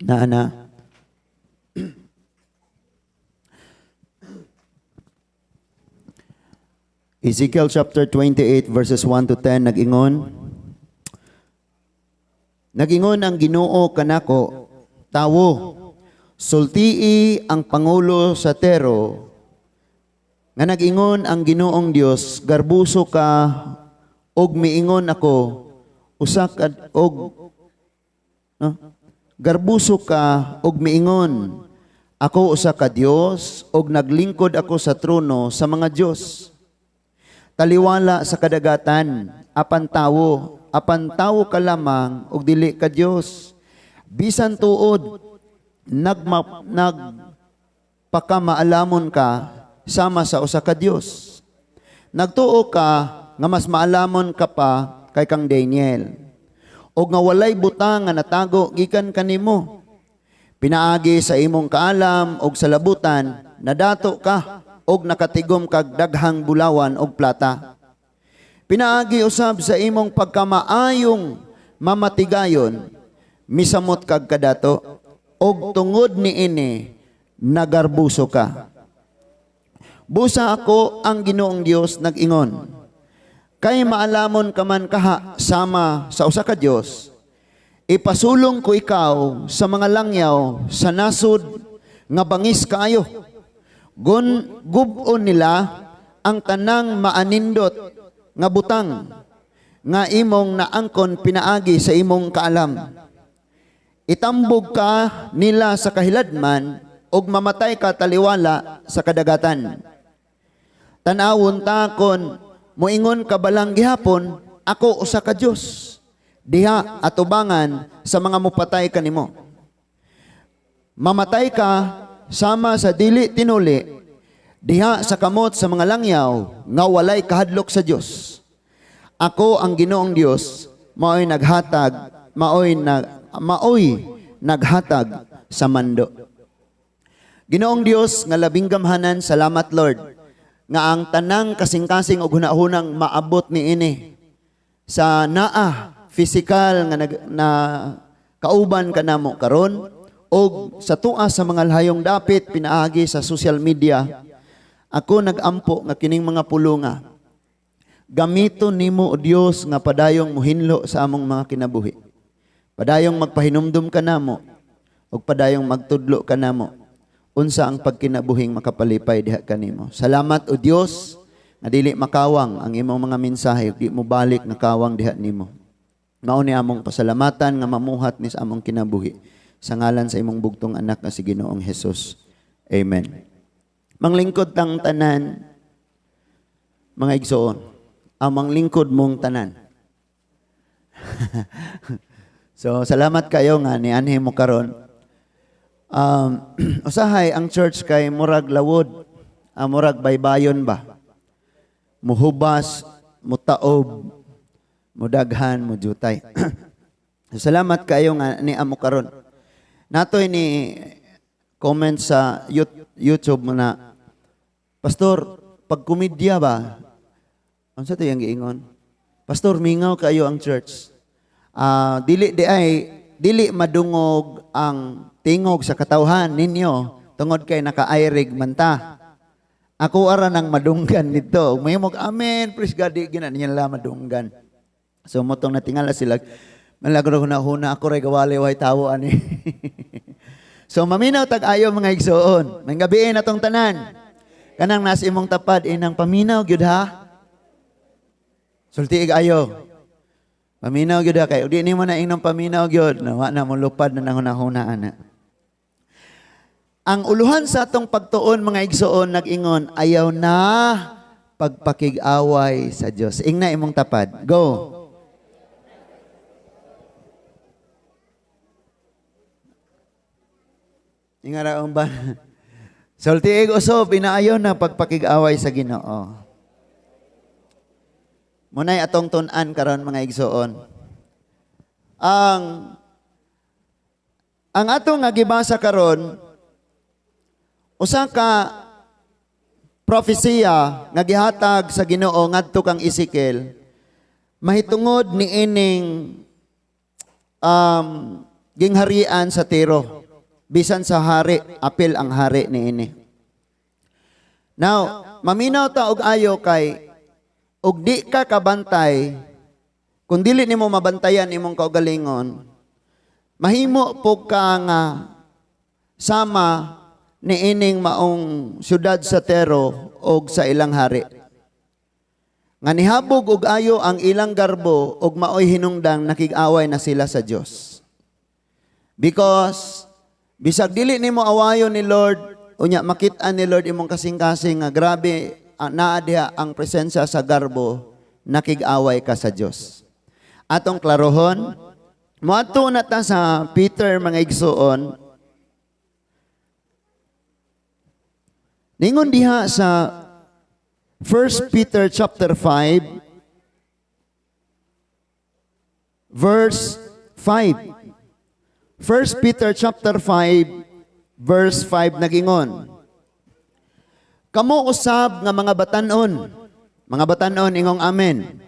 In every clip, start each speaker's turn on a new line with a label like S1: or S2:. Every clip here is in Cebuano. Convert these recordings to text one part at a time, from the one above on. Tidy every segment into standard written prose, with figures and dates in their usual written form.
S1: Naa na. Ezekiel chapter 28 verses 1 to 10 nag-ingon. Nag-ingon ang Ginoo kanako, "Tawo, sultii ang pangulo sa Tero nga nag-ingon ang Ginoong Dios, garbuso ka og miingon ako usa ka og, no? Garbuso ka og miingon ako usa ka Dios og naglingkod ako sa trono sa mga dios taliwala sa kadagatan, apan tawo ka lamang og dili ka Dios. Bisan tuod nagpakamaalamon ka sama sa usa ka Dios. Nagtuo ka nga mas maalamon ka pa kay kang Daniel og nga walay butang nga natago gikan kanimo. Pinaagi sa imong kaalam og salabutan, nadato ka og nakatigom kag daghang bulawan og plata. Pinaagi usab sa imong pagkamaayong mamatigayon, misamot kag kadato, og tungod niini nagarbuso ka. Busa ako ang Ginoong Dios nag-ingon, kay maalamon ka man kaha sama sa usa ka Dios, ipasulong ko ikaw sa mga langyaw sa nasod nga bangis kaayo. Gun gub-on nila ang tanang maanindot nga butang nga imong naangkon pinaagi sa imong kaalam. Itambog ka nila sa kahiladman ug mamatay ka taliwala sa kadagatan. Tan-awon ta kon moingon ka balang gihapon, 'Ako usa ka Dios,' diha atubangan sa mga mupatay kanimo. Mamatay ka sama sa dili tinuli diha sa kamot sa mga langyaw nga walay kahadlok sa Dios. Ako ang Ginoong Dios, maoy naghatag sa mando." Ginoong Dios nga labing gamhanan, salamat, Lord, nga ang tanang kasing-kasing og hunahunang maabot niini sa naa physical nga na kauban kanamo karon og sa tua sa mga lahayong dapit pinaagi sa social media. Ako nagampo nga kining mga pulunga gamiton nimo, O Dios, nga padayong muhinlo sa among mga kinabuhi, padayong magpahinumdum kanamo ug padayong magtudlo kanamo unsa ang pagkinabuhing makapalipay diha kanimo. Salamat, O Dios, nga dili makawang ang imong mga mensahe ug di mo balik nga kawang diha nimo. Mao ni among pasalamatan nga mamuhat ni sa among kinabuhi. Sa ngalan sa imong bugtong anak nga si Ginoong Jesus. Amen. Manglingkod tang tanan, mga igsoon. Ang manglingkod mong tanan. So salamat kayo nga nianhi mo karon. Usahay ang church kay murag lawod, ang murag baybayon ba. Muhubas, mutaob, mudaghan, mujutay. So, salamat kayo nga ni amo karon. Natoy ni comment sa YouTube mo na, "Pastor, pag komedya ba?" Unsa to yung giingon? "Pastor, mingaw kayo ang church." Ah, dili di ay dili madungog ang tingog sa katawhan ninyo tungod kay naka-iRig man ta. Ako ara nang madunggan nito. May mo "Amen, praise God," di gina niya la madunggan. So motong natingala sila. Malagro na huna ako ray gawali way tawo ani. So maminaw tag ayo, mga igsoon. May gabi na tong tanan. Kanang nasa imong tapad inang paminaw gyud ha. Sulti ayo. Paminaw gyud ha, kay di nimo na ingnon paminaw gyud, na wa na mo lupad na nang hunahuna ana. Ang uluhan sa atong pagtuon, mga igsoon, nag-ingon, ayaw na pagpakig-away sa Dios. Ingna imong tapad. Go. Ingara ba? Sultiig usob, inaayaw na pagpakig-away sa Ginoo. Munay atong tun-an karon, mga igsoon. Ang atong nga gibasa karon usa ka propesiya nga gihatag sa Ginoo ngadto kang Ezekiel mahitungod niining gingharian sa Tiro. Bisan sa hari, apil ang hari niini. Now, maminaw ta og ayo kay og di ka kabantay, kung dili nimo mabantayan imong kaugalingon, mahimo po ka nga sama niining maong syudad sa Tiro og sa ilang hari. Nga nihabog og ayo ang ilang garbo og maoy hinungdang nakig-away na sila sa Dios. Because bisag dili nimo awayon ni Lord, unya makit-an ni Lord imong kasing-kasing nga grabe naa diha ang presensya sa garbo, nakig-away ka sa Dios. Atong klarohon, moadto na ta sa Peter, mga igsuon. Ningon diha sa 1 Peter chapter 5 verse 5. 1 Peter chapter 5 verse 5 nagingon. Kamo usab nga mga batan-on. Mga batan-on, ingong amen.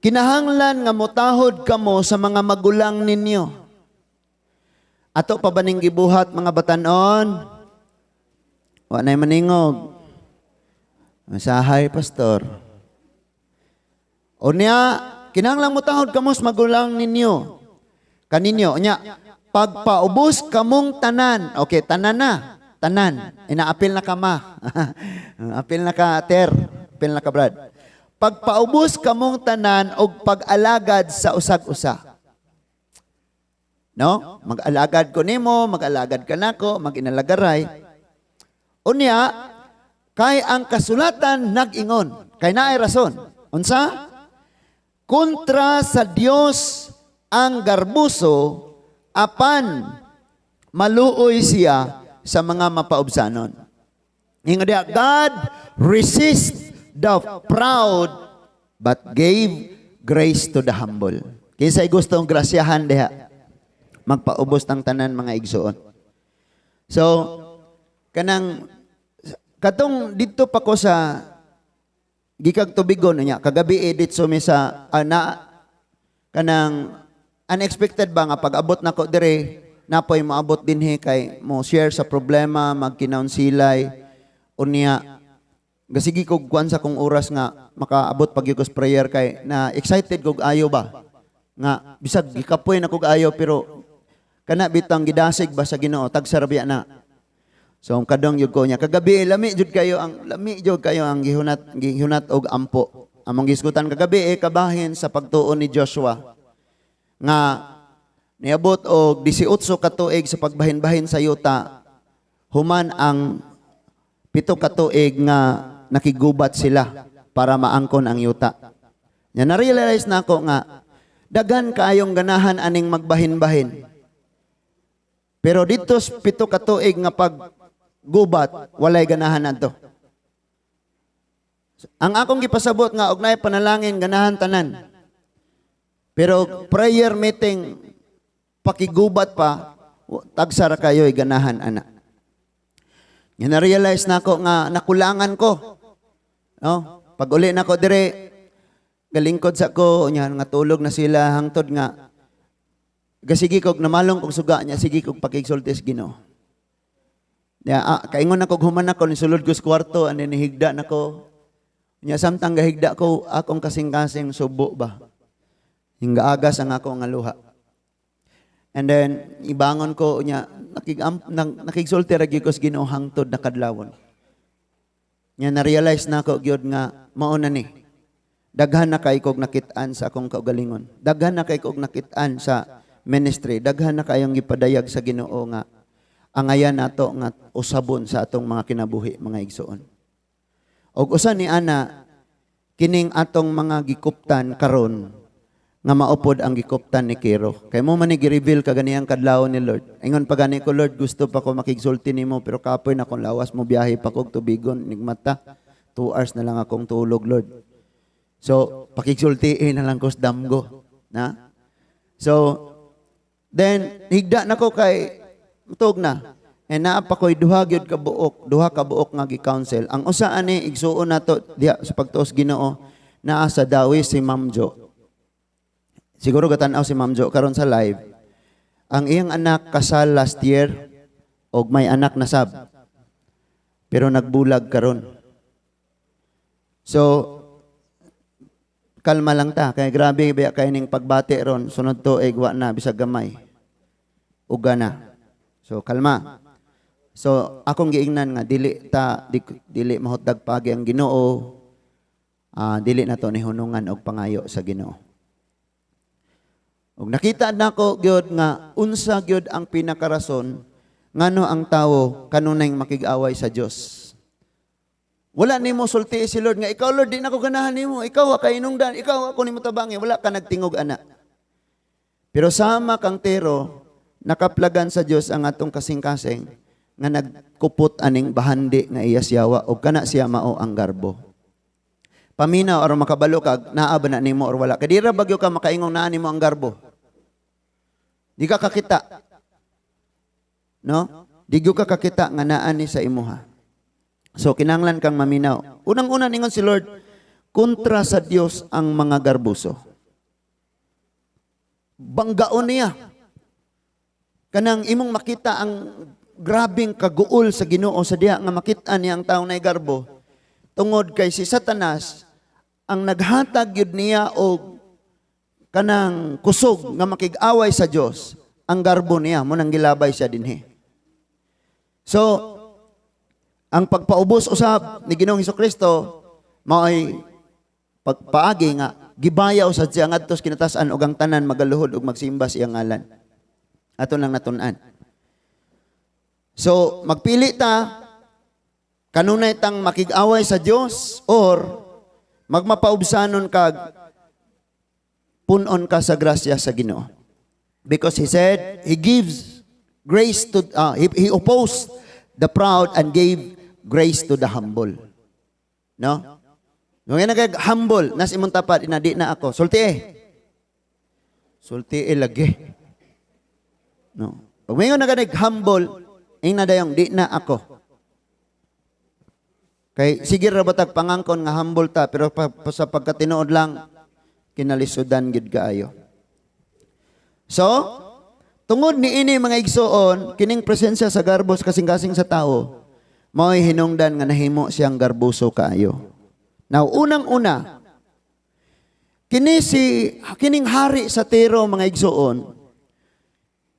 S1: Kinahanglan nga motahod kamo sa mga magulang ninyo. Ato pa ba ning gibuhat, mga batan-on? Wa na'y maningog. Masahay, pastor. O niya, kinahanglan motahod kamo sa magulang ninyo. Kaninyo, nya, pagpaubos kamong tanan. Okay, tanan na. Tanan. Inaapil na ka, ma. Apil na ka, ter. Apil na ka, brad. Pagpaubos kamong tanan og pag-alagad sa usag-usa. No? Mag-alagad ko nimo, mag-alagad ka nako, mag-inalagaray. Unya, kay ang kasulatan nag-ingon. Kay naay rason. Unsa? Kontra sa Dios ang garbuso, apan maluoy siya sa mga mapaubsanon. Ingon diha, God resist the proud but gave grace to the humble. Kinsay gustong grasyahan diha? Magpaubos ng tanan, mga igsuon. So, kanang katong didto pa ko sa gikag tubigon niya kagabi edit so mi sa na kanang unexpected ba nga pag-abot nako dire, napoy moabot dinhi kay mo share sa problema, magkinaunsilay. Unya gasigi kog kuan sa kong oras nga makaabot pag ko sa prayer kay na excited kog ayo ba nga bisag gikapoy na kog ayo, pero kana bitang gidasig ba sa Ginoo, tagsa ra biya na. So ang kadong yug ko niya kagabi, lami jud kayo ang gihunat gihunat og ampo. Among gisgutan kagabi eh, kabahin sa pagtuon ni Joshua nga niabot og 18 ka tuig sa pagbahin-bahin sa yuta, human ang 7 ka tuig nga nakigubat sila para maangkon ang yuta. Nya na-realize na ako nga daghan kaayong ganahan aning magbahin-bahin. Pero dito sa 7 ka tuig nga paggubat, walay ganahan adto. Ang akong gipasabot nga og naay panalangin, ganahan tanan. Pero prayer meeting, pakigubat pa, tagsa ra kayo ganahan ana. Nga na-realize na ako nga nakulangan ko. No? Pag uli na ko dire, galingkod sa ko, nya nga tulog na sila hangtod nga gasigi kog namalong kog suga niya, sige kog pakigsulti sa Ginoo. Ya, kaingon ako human ako nisulod ko sa kwarto, ani nihigda nako. Nya samtang gahigda ko, akong kasing-kasing subo ba. Hingga agas ang ako nga luha. And then ibangon ko nya nakigsulti ra gyud ko sa Ginoo hangtod na kadlawon. Nya na-realize na ako gyud nga mao na ni. Daghan na kay kog nakit-an sa akong kaugalingon. Daghan na kay kog nakit-an sa ministry. Daghan na kayong gipadayag sa Ginoo nga angayan nato nga usabon sa atong mga kinabuhi, mga igsuon. Og usa ni ana kining atong mga gikuptan karon nga maupod ang gikuptan ni Kiro. Kay mo man ni gi-reveal kaganiyang kadlawon ni Lord. Ingon pa gani ko, "Lord, gusto pa ko makigsulti nimo pero kapoy na akong lawas, mo biyahe pa kog tubigon nigmata. 2 hours na lang akong tulog, Lord. So, pakigsultiin na lang ko sa damgo." Na? So, then, higda na ko kay tug na. And naa pa ko'y duha gyud ka buok, duha ka buok nga gi-counsel. Ang usa ani igsuon nato diha sa pagtuos Ginoo, naa sa Dawis si Ma'am Jo. Siguro gatan-aw si Ma'am Jo karon sa live. Ang iyang anak kasal last year og may anak na sab. Pero nagbulag karon. So kalma lang ta kay grabe ba kay ning pagbati ron, sunod tuig wa na bisag gamay. Uga na. So kalma. So akong giingnan nga dili ta dili mahutdag pagi ang Ginoo. Dili na to ni hunungan og pangayo sa Ginoo. Ug nakita nako gyud nga unsa gyud ang pinakarason ngano ang tawo kanunay makig-away sa Dios. Wala nimo sulti si Lord nga ikaw, Lord, di nako ganahan nimo, ikaw wa kay hinungdan, ikaw ako nimo tabangi, wala ka nagtingog ana. Pero sama kang Tiro, nakaplagan sa Dios ang atong kasing-kasing nga nagkupot aning bahandi nga iya siyawa og kana siya mao ang garbo. Paminaw aron makabalo kag naa ba na nimo or wala. Kay di ra bagyo ka makaingong naa nimo ang garbo. Di ka kakita. No? Di gyud ka kakita nga naa ni sa imuha. So kinahanglan kang maminaw. Unang-una, ningon si Lord, kontra sa Dios ang mga garbuso. Banggaon niya. Kanang imong makita ang grabing kaguol sa Ginoo sa diha nga makita niya ang taong nay garbo. Tungod kay si Satanas ang naghatag gyud niya og kanang kusog nga makig-away sa Dios, ang garbo niya mo nang gilabay siya dinhi. So, ang pagpaubos usab ni Ginoong Kristo mao'y pagpaagi nga gibayaw sad siya ngadto sa kinatasan ug ang tanan magaluhod ug magsimba sa iyang ngalan. Ato nang natun-an. So, magpili ta, kanunay tang makig-away sa Dios or magmapaubsanon kag punon ka sa grasya sa Ginoo. Because he said he gives grace to he opposed the proud and gave grace to the humble. No? Nung nag humble, nas imong tapat ina, "Di na ako." Sulti eh. Sulti eh lagi. No. Pag may nga nag humble, ing na dayong, "Di na ako." Kay sige ra batag pangangkon nga humble ta, pero sa pagkatinuod lang kinalisudan gid kaayo. So, tungod ni ini, mga igsoon, kining presensya sa garbos kasing-kasing sa tao, mao'y hinungdan nga nahimo siyang garboso kaayo. Now, unang-una, kini si kining hari sa Tiro, mga igsoon,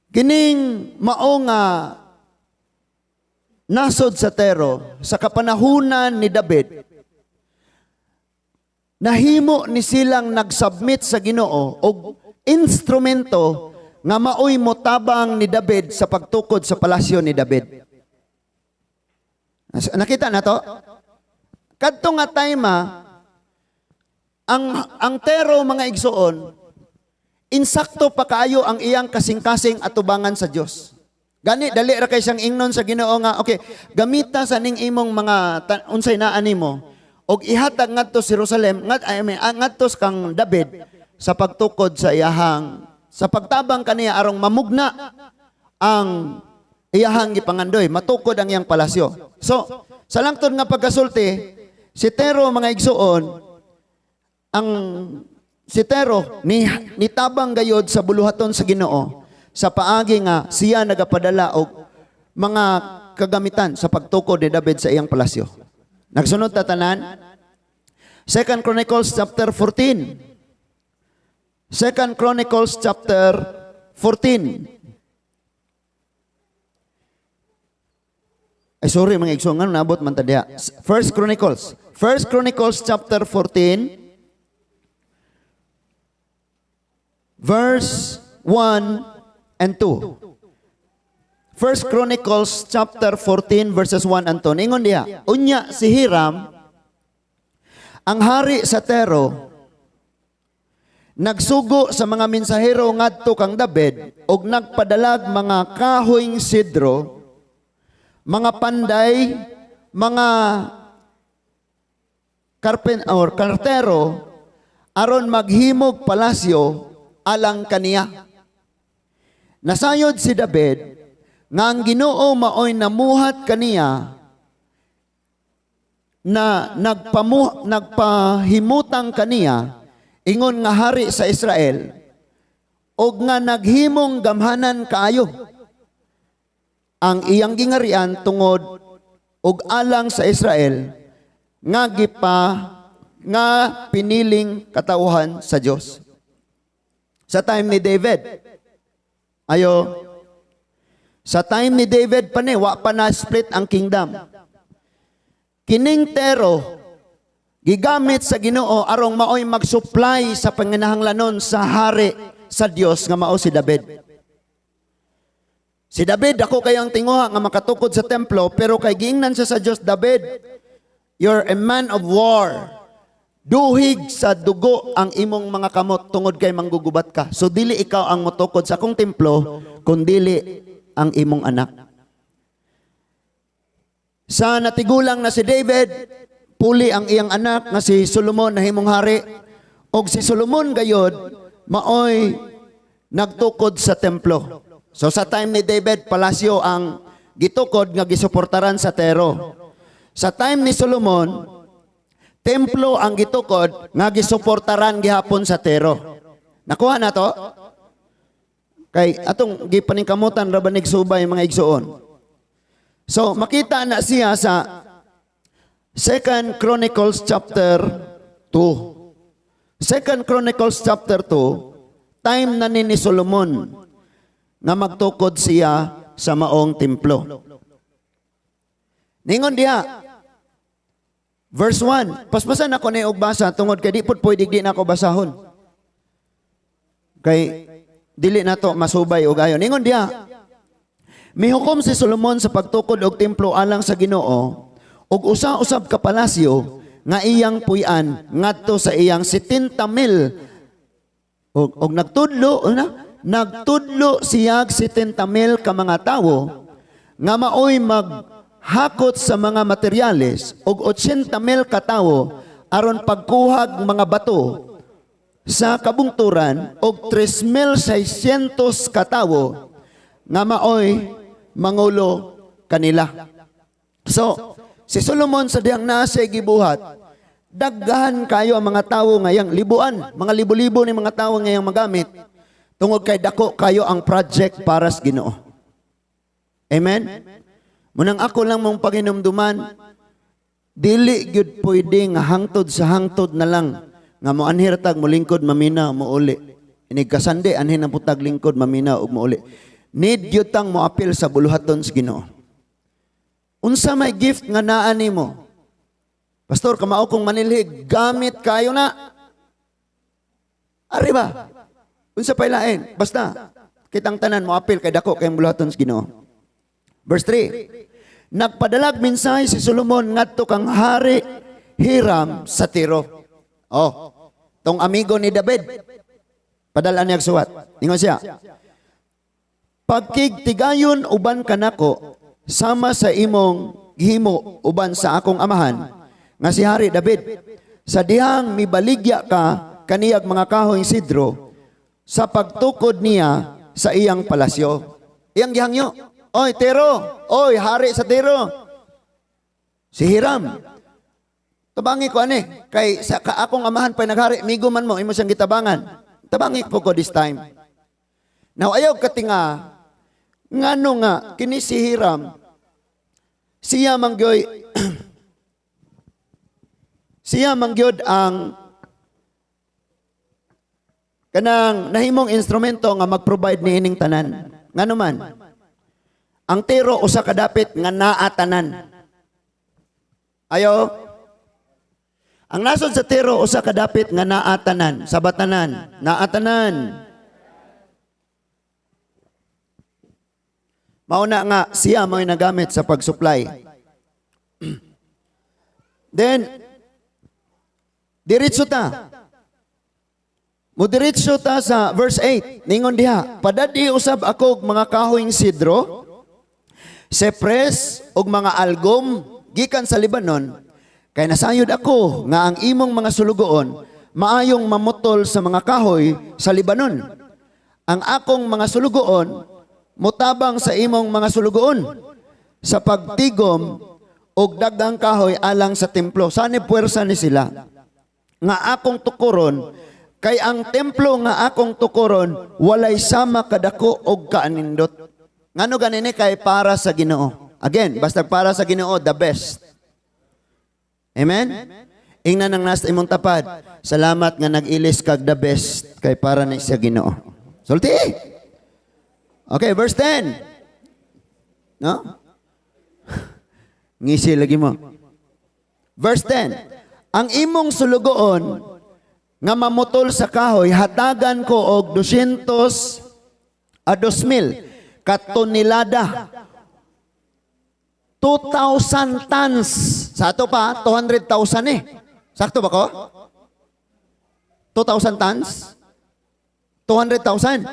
S1: kining mao nga nasod sa Tiro sa kapanahunan ni David, nahimo ni silang nagsubmit sa Ginoo og instrumento nga maoy motabang ni David sa pagtukod sa palasyo ni David. Nakita na to? Kadto nga time ang Tero, mga igsoon, insakto pa kaayo ang iyang kasing-kasing atubangan sa Dios. Gani dali ra kay siyang ingnon sa Ginoo nga, "Okay, gamita sa ning imong mga unsay naa nimo og ihatag ngadto sa Jerusalem ngat I mean, ngadto kang David sa pagtukod sa iyahang sa pagtabang kaniya arong mamugna ang iyahang gipangandoy, matukod ang iyang palasyo." So, sa langtod nga pagkasulti, si Tero, mga igsoon, ang si Tero ni nitabang gayod sa buluhaton sa Ginoo sa paagi nga siya nagapadala og mga kagamitan sa pagtukod ni David sa iyang palasyo. Nagsunod ta tanan? Second Chronicles chapter 14. Second Chronicles chapter 14. Ay, sorry, mga igsoon, ngano naabot man ta diha? First Chronicles. First Chronicles chapter 14 verse 1 and 2. First Chronicles chapter 14 verses 1 and 2. Ingon diha, unya si Hiram ang hari sa Tero nagsugo sa mga mensahero ngadto kang David og nagpadalag mga kahoyng sidro, mga panday, mga karpen or kartero aron maghimog palasyo alang kaniya. Nasayod si David nga ang Ginoo maoy namuhat kaniya na nagpahimutang kaniya ingon nga hari sa Israel. Og nga naghimong gamhanan kaayo ang iyang gingarian tungod og alang sa Israel nga gipa nga piniling katawhan sa Dios. Sa time ni David. Ayo. Sa time ni David pa ni, wa pa na split ang kingdom. Kining Tiro gigamit sa Ginoo arong maoy mag-supply sa panginahanglanon sa hari sa Dios nga mao si David. Si David, ako kayang tinguha nga makatukod sa templo, pero kay giingnan siya sa Dios, "David, you're a man of war. Duhig sa dugo ang imong mga kamot tungod kay manggugubat ka. So dili ikaw ang motukod sa akong templo, kundili ang imong anak." Sa natigulang na si David, puli ang iyang anak nga si Solomon nahimong hari. Og si Solomon gayod maoy nagtukod sa templo. So sa time ni David, palasyo ang gitukod nga gisuportaran sa Tiro. Sa time ni Solomon, templo ang gitukod nga gisuportaran gihapon sa Tiro. Nakuha na to? Kay atong gipaningkamutan ra ba subay, mga igsuon. So makita na siya sa Second Chronicles chapter 2. Second Chronicles chapter 2, time na ni Solomon nga magtukod siya sa maong templo. Ningon diha, verse 1, paspasan ako ni og basa tungod kay di pud pwede di na ako basahon. Kay dili na to masubay og ayo. Ningon diha, mihukom si Solomon sa pagtukod og templo alang sa Ginoo og usa-usab ka palasyo nga iyang puy-an ngadto sa iyang 70 mil og nagtudlo na nagtudlo siyag 70 mil ka mga tawo nga maoy maghakot sa mga materyales og 80 mil ka tawo aron pagkuhag mga bato sa kabungturan og 3,600 ka tawo nga maoy mangulo kanila. So, si Solomon sa dihang naa siya gibuhat, daghan kayo ang mga tawo ngayang libuan, mga libo-libo ni mga tawo ngayang magamit tungod kay dako kayo ang project para sa Ginoo. Amen? Munang ako lang mong paginumduman, dili gyud pwede nga hangtod sa hangtod na lang nga moanhir tag molingkod, mamina, mouli. Inig kasande anhin ang putag lingkod, mamina ug mouli. Need gyud tang moapil sa buluhaton sa Ginoo. Unsa may gift nga naa nimo? "Pastor, kamao kong manilhig," gamit kayo na. Ari ba? Unsa pa'y lain? Basta kitang tanan mo apil kay dako kayong buluhaton sa Ginoo. Verse 3. Nagpadalag mensahe si Solomon ngadto kang Hari Hiram sa Tiro. Oh, tong amigo ni David. Padala niya suwat. Ingon siya, "Pagkigtigayon uban kanako sama sa imong gihimo uban sa akong amahan nga si Hari David sa dihang mibaligya ka kaniyag mga kahoy sidro sa pagtukod niya sa iyang palasyo." Iyang gihangyo. "Oy, Tiro! Oy, hari sa Tiro! Si Hiram. Tabangi ko ani. Kay sa ka akong amahan pa naghari, migo man mo, imo siyang gitabangan. Tabangi po ko this time." Now, ayaw katinga, ngano nga, kini si Hiram, siya mangyod ang kanang nahimong instrumento nga mag-provide ni ining tanan. Ngano man? Ang Tiro usa ka dapit nga naa tanan. Ayo. Ang nasod sa Tiro usa ka dapit nga naa tanan, sa batanan, naa tanan. Mao na nga siya mo'y nagamit sa pag-supply. Then diretso ta. Mudiretso ta sa verse 8. Ningon diha, "Padadi usab ako og mga kahoyng sidro, sepres ug mga algum gikan sa Lebanon, kay nasayod ako nga ang imong mga sulugoon maayong mamutol sa mga kahoy sa Lebanon. Ang akong mga sulugoon mutabang sa imong mga sulugoon sa pagtigom og daghang kahoy alang sa templo." Sanib puwersa ni sila nga akong tukuron Kay ang templo nga akong tukuron walay sama kadako og kaanindot. Ngano ganini? Kay para sa Ginoo. Again, basta para sa Ginoo, the best. Amen? Ingnan ang nasa imong tapad, "Salamat nga nag-ilis kag the best kay para ni sa Ginoo." Sulti. Okay, verse 10. No? Ngisi lagi mo. Verse 10. Ang imong sulugoon nga mamutol sa kahoy, hatagan ko og 200 a 2,000 ka tonelada. 2,000 tons. Sa ato pa, 200,000 eh. Sakto ba ko? 2,000 tons? 200,000.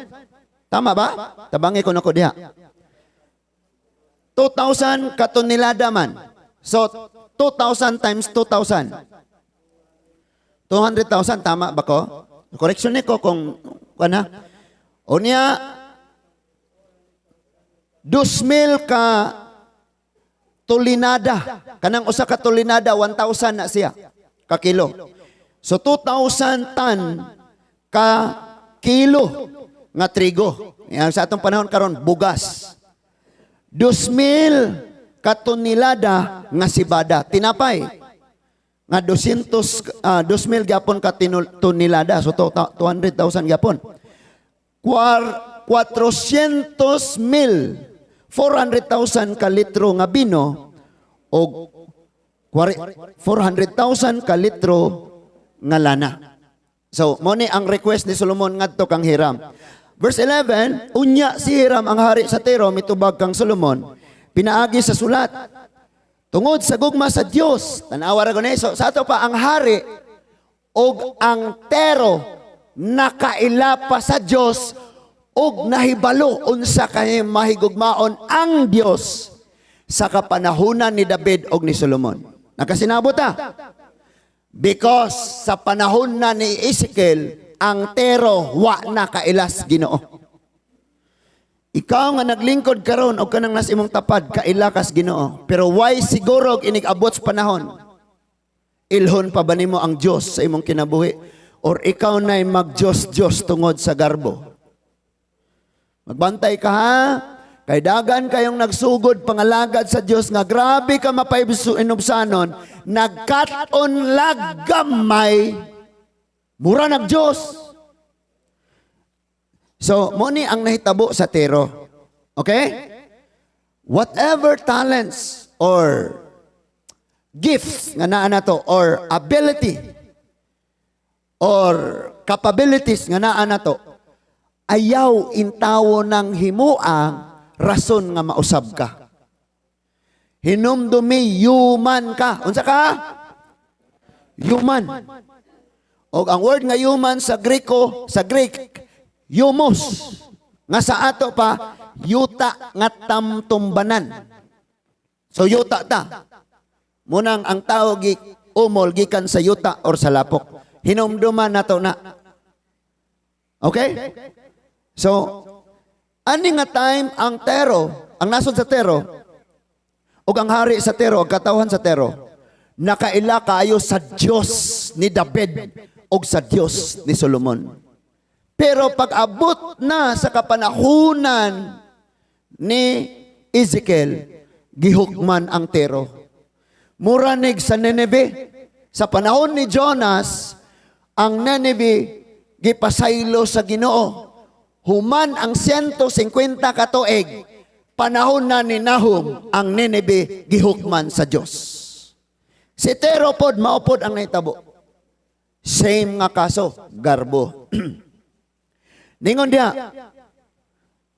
S1: Tama ba? Tabangi ko na ko diha. 2,000 ka tonelada man. So, 2,000 times 2,000. 200,000, tama ba ko? Correction ni ko kung kana. Unya, 2,000 ka tolinada. Kanang usa ka tolinada, 1,000 na siya ka kilo. So 2,000 ton ka kilo nga trigo. Yan, sa atong panahon karon, bugas. 2,000 ka tonelada nga sibada, tinapay. Nga 200 2,000 gyapon ka tonelada, so 200,000 gyapon. 400 mil, 400,000 ka litro nga bino o 400,000 ka litro nga lana. So, mo ni ang request ni Solomon ngadto kang Hiram. Verse 11, unya si Hiram ang hari sa Tiro mitubag kang Solomon pinaagi sa sulat. Tungod sa gugma sa Dios, tanawa ra gani. So, sa ato pa ang hari og ang Tero nakaila pa sa Dios og nahibalo unsa kay mahigugmaon ang Dios sa kapanahunan ni David og ni Solomon. Nakasinabot ta? Because sa panahon na ni Ezekiel, ang Tero wa na kailas Ginoo. Ikaw nga naglingkod karon og kanang nas imong tapad, kaila kas Ginoo. Pero why siguro og inig abot sa panahon? Ilhon pa ba nimo ang Dios sa imong kinabuhi? Or ikaw na'y mag-Diyos-Diyos tungod sa garbo? Magbantay ka ha? Kay dagan kayong nagsugod pangalagad sa Dios nga grabe ka mapainubsanon, nagkat-on lag gamay, mura nag Dios. So, mo ni ang nahitabo sa Tero. Okay? Whatever talents or gifts nga naa nato or ability or capabilities nga naa nato, ayaw intawo ng himuang rason nga mausab ka. Hinumdumi, human ka. Unsa ka? Human. Og ang word nga human sa Greko, sa Greek, humus. Nga sa ato pa, yuta nga tamtumbanan. So yuta ta. Munang ang tao gi umol gikan sa yuta or sa lapok. Hinumduman nato na. Okay? So, ani nga time ang Tero, ang nasod sa Tero, ug ang hari sa Tero, ang katawhan sa Tero, nakaila kaayo sa Dios ni David ug sa Dios ni Solomon. Pero pag abot na sa kapanahunan ni Ezekiel, gihukman ang Tero. Muranig sa Nineveh, sa panahon ni Jonas, ang Nineveh gipasaylo sa Ginoo. Human ang 150 ka tuig, panahon na ni Nahum, ang Nineveh gihukman sa Dios. Si Tero pod, mao pod ang nahitabo. Same nga kaso, garbo. Ningon diya,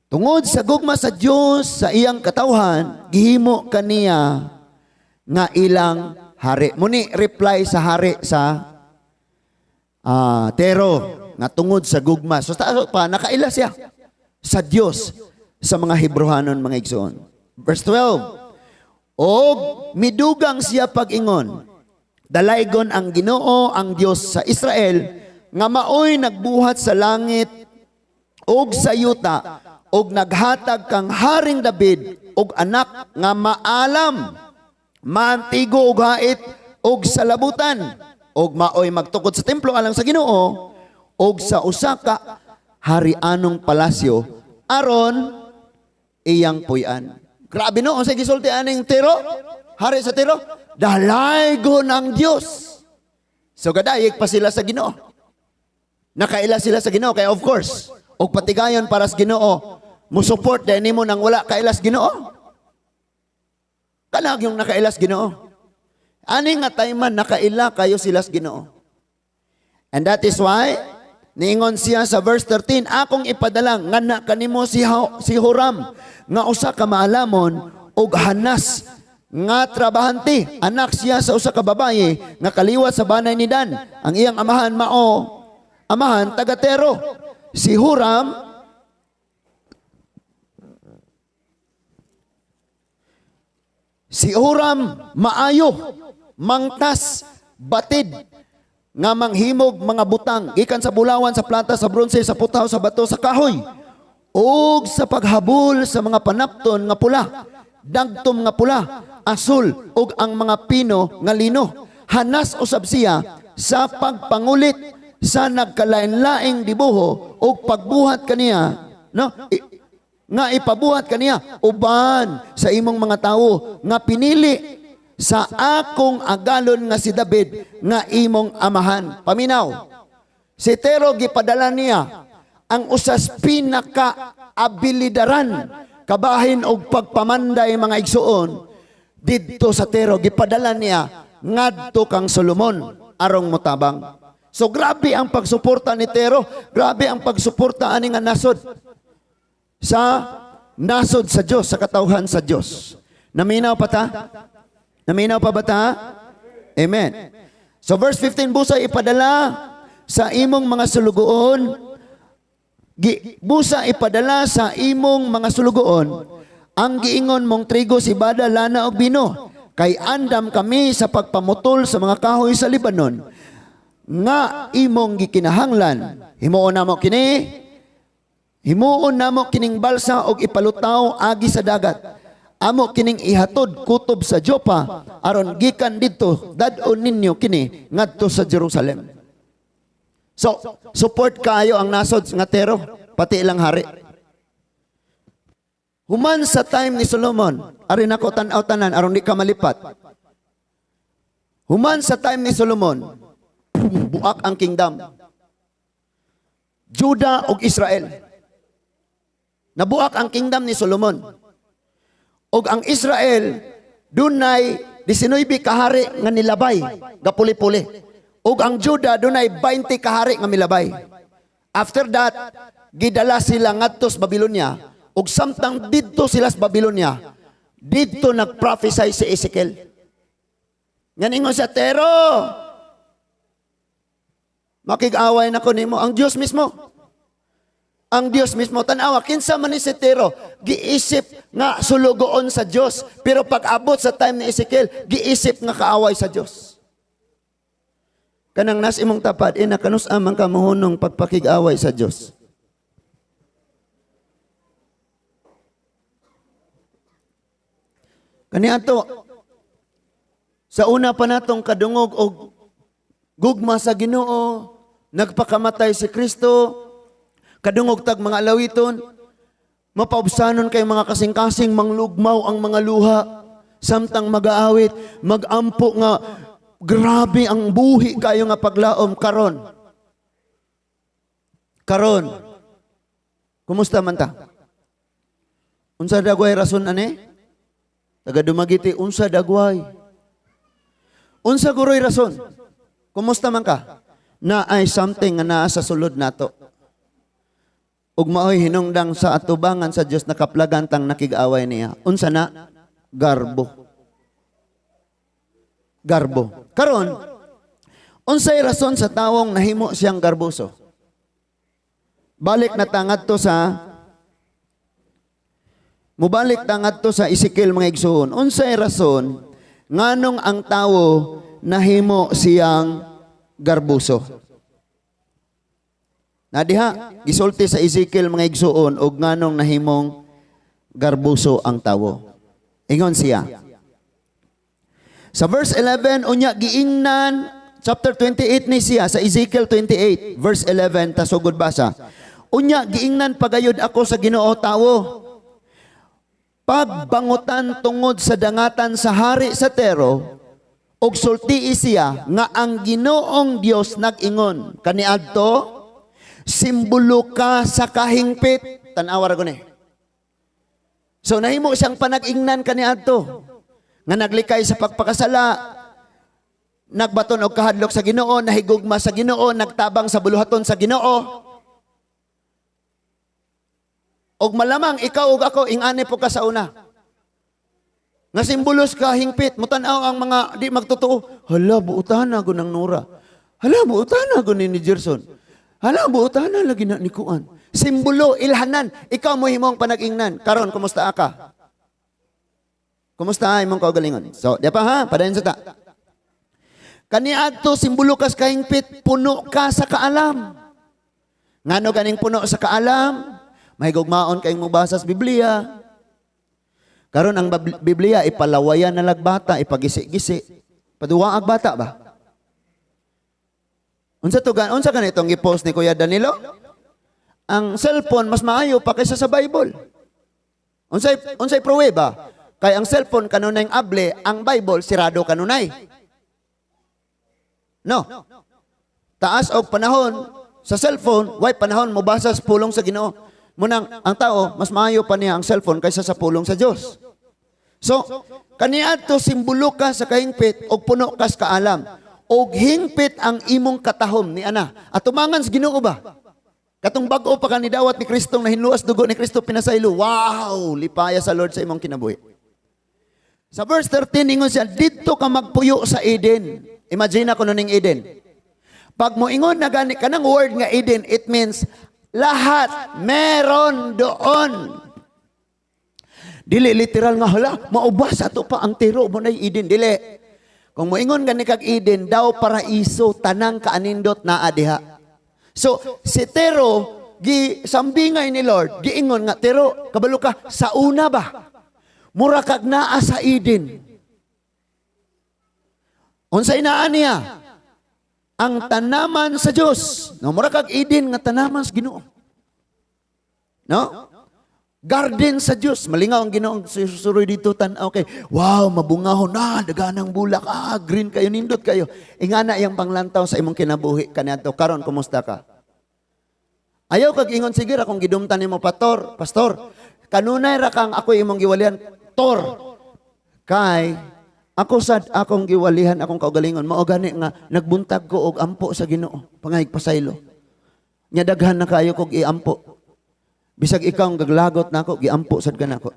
S1: tungod sa gugma sa Dios sa iyang katawhan, gihimo kaniya nga ilang hari. Muni reply sa hari sa Tero nga tungod sa gugma. So taas pa nakaila siya sa Dios sa mga Hebrehanon, mga igsoon. Verse 12. Og midugang siya pag-ingon, "Dalaygon ang Ginoo, ang Dios sa Israel, nga maoy nagbuhat sa langit og sa yuta og naghatag kang Haring David og anak nga maalam, maantigo og hait og salabutan, og maoy magtukod sa templo alang sa Ginoo." Og sa usa ka harianong palasyo aron iyang puy-an. Grabe, no, unsay gisulti aning Tiro? Hari sa Tiro, dalaygon ang Dios. So gadayeg pa sila sa Ginoo. Nakaila sila sa Ginoo kay, of course, og patigayon para sa Ginoo, mo support dahil nimo nang wala kaila sa Ginoo. Kanag yung nakaila sa Ginoo. Ani nga time man nakaila kayo sila sa Ginoo. And that is why niingon siya sa verse 13, "Akong ipadala nga kanimo si Huram nga usa ka maalamon ug hanas nga trabahante. Anak siya sa usa ka babaye nga kaliwat sa banay ni Dan. Ang iyang amahan mao amahan taga Tero." Si Huram maayo, mangtas, batid nga manghimog mga butang gikan sa bulawan, sa plata, sa bronse, sa putaw, sa bato, sa kahoy, ug sa paghabol sa mga panapton nga pula, dagtom nga pula, asul ug ang mga pino nga lino. Hanas usab siya sa pagpangulit sa nagkalain-laing dibuho ug pagbuhat kaniya, no, nga ipabuhat kaniya uban sa imong mga tawo nga pinili sa akong agalon nga si David nga imong amahan." Paminaw. Si Tero, gipadala niya ang usas pinaka abilidaran kabahin og pagpamanday, mga igsuon, didto sa Tero. Gipadala niya ngadto kang Solomon arong motabang. So grabe ang pagsuporta ni Tero, grabe ang pagsuporta ani nga nasod sa nasod sa Dios, sa katawhan sa Dios. Naminaw pa ta? Naminaw pa ba ta? Amen. So verse 15, "Busa ipadala sa imong mga sulugoon busa ipadala sa imong mga sulugoon ang giingon mong trigo, sibada, lana ug bino, kay andam kami sa pagpamutol sa mga kahoy sa Lebanon nga imong gikinahanglan. Himuon namo kining balsa og ipalutaw agi sa dagat. Amo kining ihatod kutob sa Jopa aron gikan didto dad-on ninyo kini ngadto sa Jerusalem." So, support kaayo ang nasod nga Tero, pati ilang hari. Human sa time ni Solomon, ari nako tan-aw tanan aron di ka malipat. Human sa time ni Solomon, buak ang kingdom. Judah ug Israel. Nabuak ang kingdom ni Solomon. Og ang Israel dunay 19 kahari nga nilabay, gapuli-puli. Ug ang Judah dunay 20 kahari nga milabay. After that, gidala sila ngadto sa Babylonia, ug samtang didto sila sa Babylonia, didto nag-prophesy si Ezekiel. Nga ningon siya, "Tero, makig-away na ko nimo." Ang Dios mismo. Ang Dios mismo. Tanawa, kinsa man ni si Tero, giisip nga sulugoon sa Dios. Pero pag abot sa time ni Ezekiel, giisip nga kaaway sa Dios. Kanang nas imong tapad, ina kanus amang ka mohunong pagpakig-away sa Dios. Kaniadto, sa una pa natong kadungog og gugma sa Ginoo, nagpakamatay si Kristo, kadungog tag mga alawiton, mapaubsanon kay mga kasing-kasing, manglugmaw ang mga luha, samtang magaawit, magampo nga grabe ang buhi kayo nga paglaom karon. Karon, kumusta man ta? Unsa dagway rason ani? Taga Dumaguete, unsa dagway? Unsa guroy rason? Kumusta man ka? Na ay something nga naa sa sulod nato. Ug maoy hinungdang sa atubangan sa Dios, nakaplagan tang nakig-away niya. Unsa na? Garbo. Garbo. Karon, unsay rason sa tawong nahimo siyang garboso? Mubalik ta ngadto sa Ezekiel, mga igsuon. Unsay rason nganong ang tawo nahimo siyang garboso? Na diha gisulti sa Ezekiel, mga igsuon, og nganong nahimong garboso ang tawo. Ingon siya. Sa verse 11, "Unya giingnan chapter 28 ni siya, sa Ezekiel 28, verse 11, tasugod basa. Unya, giingnan pagayod ako sa Ginoo, tawo, pagbangutan tungod sa dangatan sa hari sa Tero, og sultii siya nga ang Ginoong Dios nag-ingon, kaniadto simbolo ka sa kahingpit. Tan-awa ra guni. So nahimo siyang panag-ingnan kaniadto nga naglikay sa pagpakasala, nagbaton og kahadlok sa Ginoo, nahigugma sa Ginoo, nagtabang sa buluhaton sa Ginoo. Og malamang ikaw ug ako ingani po ka sa una. Nga simbolos ka hingpit, mutan-aw ang mga di magtotoo. Hala, buotan na ng Nora. Hala, buotan na ni Gerson. Hala, buotan na lagi na ni Kuan. Simbolo, ilhanan. Ikaw mo himong panag-ingnan. Karon, kumusta ka? Kumusta imong kaugalingon? So, di pa ha, padayon sa ta. Kaniadto simbolo kas kahingpit, puno ka sa kaalam. Ngano ganing puno sa kaalam? Mahigugmaon kayong mobasa sa Biblia. Karon ang Biblia ipalawayan na lagbata, ipagisi-gisi. Paduwa ag bata ba? Unsa to gan unsa ganitong gi-post ni Kuya Danilo? Ang cellphone mas maayo pa kaysa sa Bible. Unsay unsay pruweba? Kay ang cellphone kanunay able, ang Bible sirado kanunay. No. Taas og panahon sa cellphone, way panahon mobasa sa pulong sa Ginoo. Munang ang tao mas maayo pa niya ang cellphone kaysa sa pulong sa Dios. So, kaniadto simbolo ka sa kahingpit og puno ka sa kaalam. Og hingpit ang imong katahom ni ana. At tumangan sa Ginoo ba? Katong bag-o pa ka nidawat ni Kristong nahinluas dugo ni Kristo pinasaylo. Wow, lipaya sa Lord sa imong kinabuhi. Sa verse 13 ingon siya, didto ka magpuyo sa Eden. Imagine ako ning Eden. Pag moingon na gani kanang word nga Eden, it means lahat meron doon. Dili literal nga hala, maubas ato pa ang tiro mo na Eden. Dili. Kung moingon gani kag Eden, daw paraiso tanang kaanindot naa diha. So si Tero gi sambingay ni Lord, giingon nga Tero, kabalo ka sa una ba? Mura kag naa sa Eden. Unsay naa niya? Ang tanaman sa Dios. No, mura kag Eden nga tanaman sa Ginoo. No? Garden sa Dios. Malingaw ang Ginoo susuroy dito tan-aw kay. Wow, mabungahon na, daganang bulak. Ah, green kayo, nindot kayo. Ingana iyang panglantaw sa imong kinabuhi kaniadto. Karon kumusta ka? Ayaw kag ingon sige ra kung gidumtan nimo pastor, pastor. Kanunay ra kang ako imong giwalihan, tor. Kay ako sad akong giwalihan akong kaugalingon mao gani nga nagbuntag ko og ampo sa Ginoo pangayig pasaylo. Nya daghan na kayo kog iampo. Bisag ikaw ang gaglagot nako, giampo sad ka nako.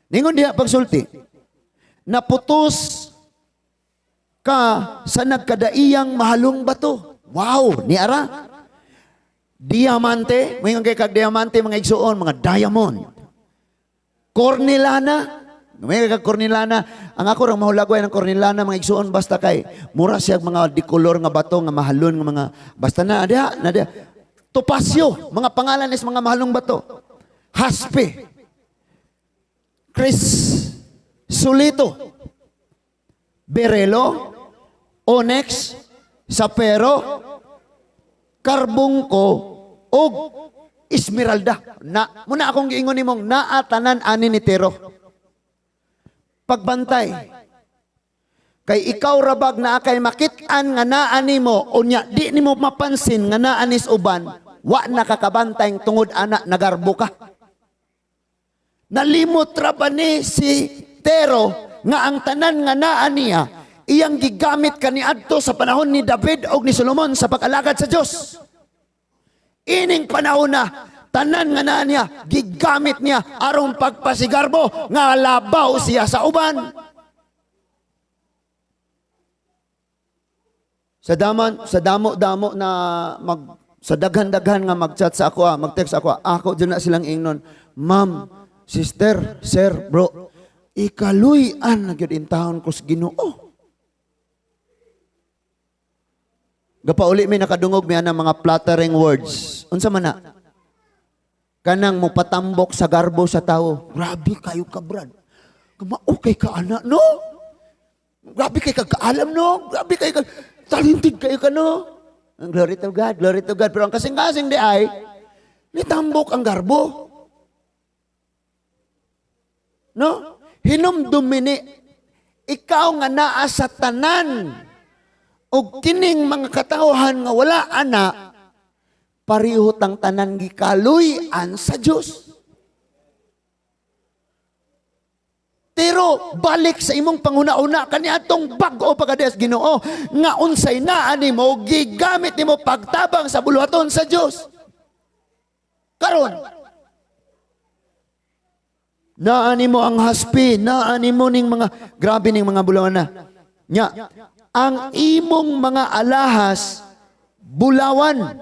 S1: Ningon diha pagsulti, naputos ka sa nagkadaiyang mahalong bato. Wow, ni ara. Diamante, moingon kay kag diamante mga igsuon, mga diamond. Cornelana, may kag cornelana, ang ako rang mahulagway ng cornelana mga igsuon basta kay mura siya mga dikolor nga bato nga mahalon nga mga basta na diha na diha. Topasyo, mga pangalan is mga mahalong bato. Haspe. Chris Sulito. Berelo, Onyx, Sapero, Carbungko, og Esmeralda. Na, muna akong giingon nimong naa tanan ani ni Tero. Pagbantay. Kay ikaw rabag na kay makit-an nga naa nimo unya di nimo mapansin nga naa nis uban, wa nakakabantay tungod ana nagarbo ka. Nalimot ra ba ni si Tero nga ang tanan nga naa niya iyang gigamit kaniadto sa panahon ni David og ni Solomon sa pag-alagad sa Dios. Ining panahon na tanan nga naa niya gigamit niya aron pagpasigarbo nga labaw siya sa uban. Sa daman, sa damo-damo na mag sa daghan-daghan nga mag-chat sa ako, mag-text ako, ako dyan na silang ingnon, "Ma'am, sister, sir, bro, ikaluy-an na gyud intawon ko sa Ginoo." Gapauli mi nakadungog mi anang mga flattering words. Unsa man na? Kanang mopatambok sa garbo sa tawo. Grabe kayo ka, Brad. Okay ka, ana, no? Grabe kay kag kaalam, no? Grabe kay kag. Talented kayo ka, no? Glory to God, glory to God. Pero ang kasing-kasing diay, nitambok ang garbo. No? Hinumdumi ni, ikaw nga naa sa tanan, og kining mga katawhan nga wala ana, pareho tang tanan gikaluy-an sa Dios. Pero balik sa imong panghuna-una kaniadtong bag-o pagkades Ginoo nga unsay naa nimo gigamit nimo pagtabang sa buluhaton sa Dios. Karon naa nimo ang haspi, naa nimo ning mga grabe ning mga bulawan na. Nya, ang imong mga alahas bulawan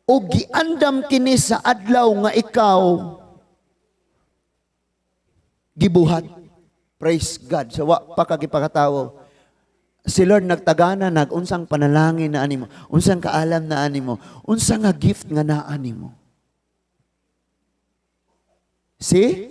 S1: og giandam kini sa adlaw nga ikaw gibuhat. Praise God. So, wa pa kagipakatawo. Si Lord nagtagana nag unsang panalangin na animo, unsang kaalam na animo, unsang nga gift nga naa nimo. See?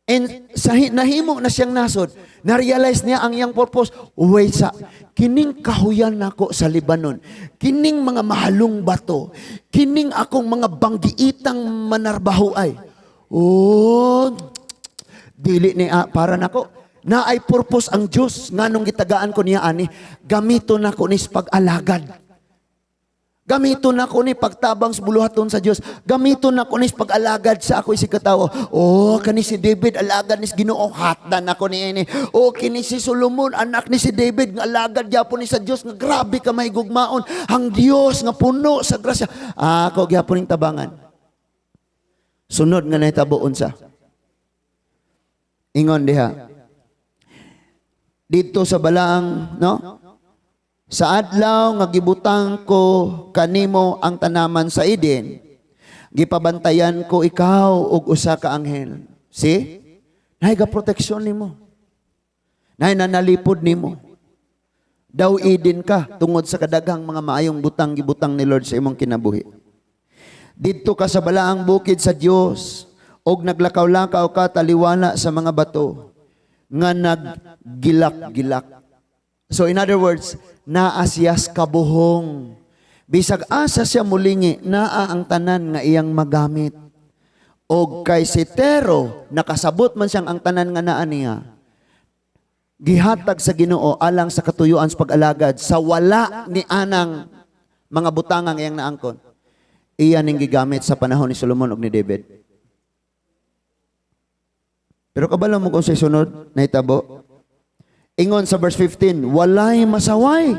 S1: And sa nahimo na siyang nasod, na-realize niya ang iyang purpose. Wait sa kining kahuyan nako sa Lebanon, kining mga mahalong bato, kining akong mga banggiitang manarbaho ay. Oh, dili ni para nako. Naay purpose ang Dios nganong gitagaan ko niya ani, gamito nako ni sa pag-alagad. Gamito nako ni pagtabang sa buluhaton sa Dios. Gamito nako ni sa pag-alagad sa ako isig katawo. Oh, kani si David alagad ni sa Ginoo, hatdan nako ni ini. Oh, kini si Solomon anak ni si David nga alagad gyapon ni sa Dios nga grabe ka mahigugmaon. Ang Dios nga puno sa grasya. Ako gyapon ning tabangan. Sunod nga nahitabo unsa? Ingon diha. Dito sa balaang, no? Sa adlaw nga gibutang ko kanimo ang tanaman sa Eden, gipabantayan ko ikaw og usa ka anghel. See? Naay ga proteksyon nimo. Naay nanalipod nimo. Daw Eden ka tungod sa kadaghang mga maayong butang gibutang ni Lord sa imong kinabuhi. Didto ka sa balaang bukid sa Dios og naglakaw-lakaw ka taliwala sa mga bato nga naggilak-gilak. So in other words, naa siyas kabuhong. Bisag asa siya mulingi, naa ang tanan nga iyang magamit. Og kay si Tero, nakasabot man siyang ang tanan nga naa niya. Gihatag sa Ginoo alang sa katuyuan sa pag-alagad sa wala ni anang mga butangang iyang naangkon. Iya ning gigamit sa panahon ni Solomon ug ni David. Pero kabalo mo kung sa sunod nahitabo. Ingon sa verse 15, walay masaway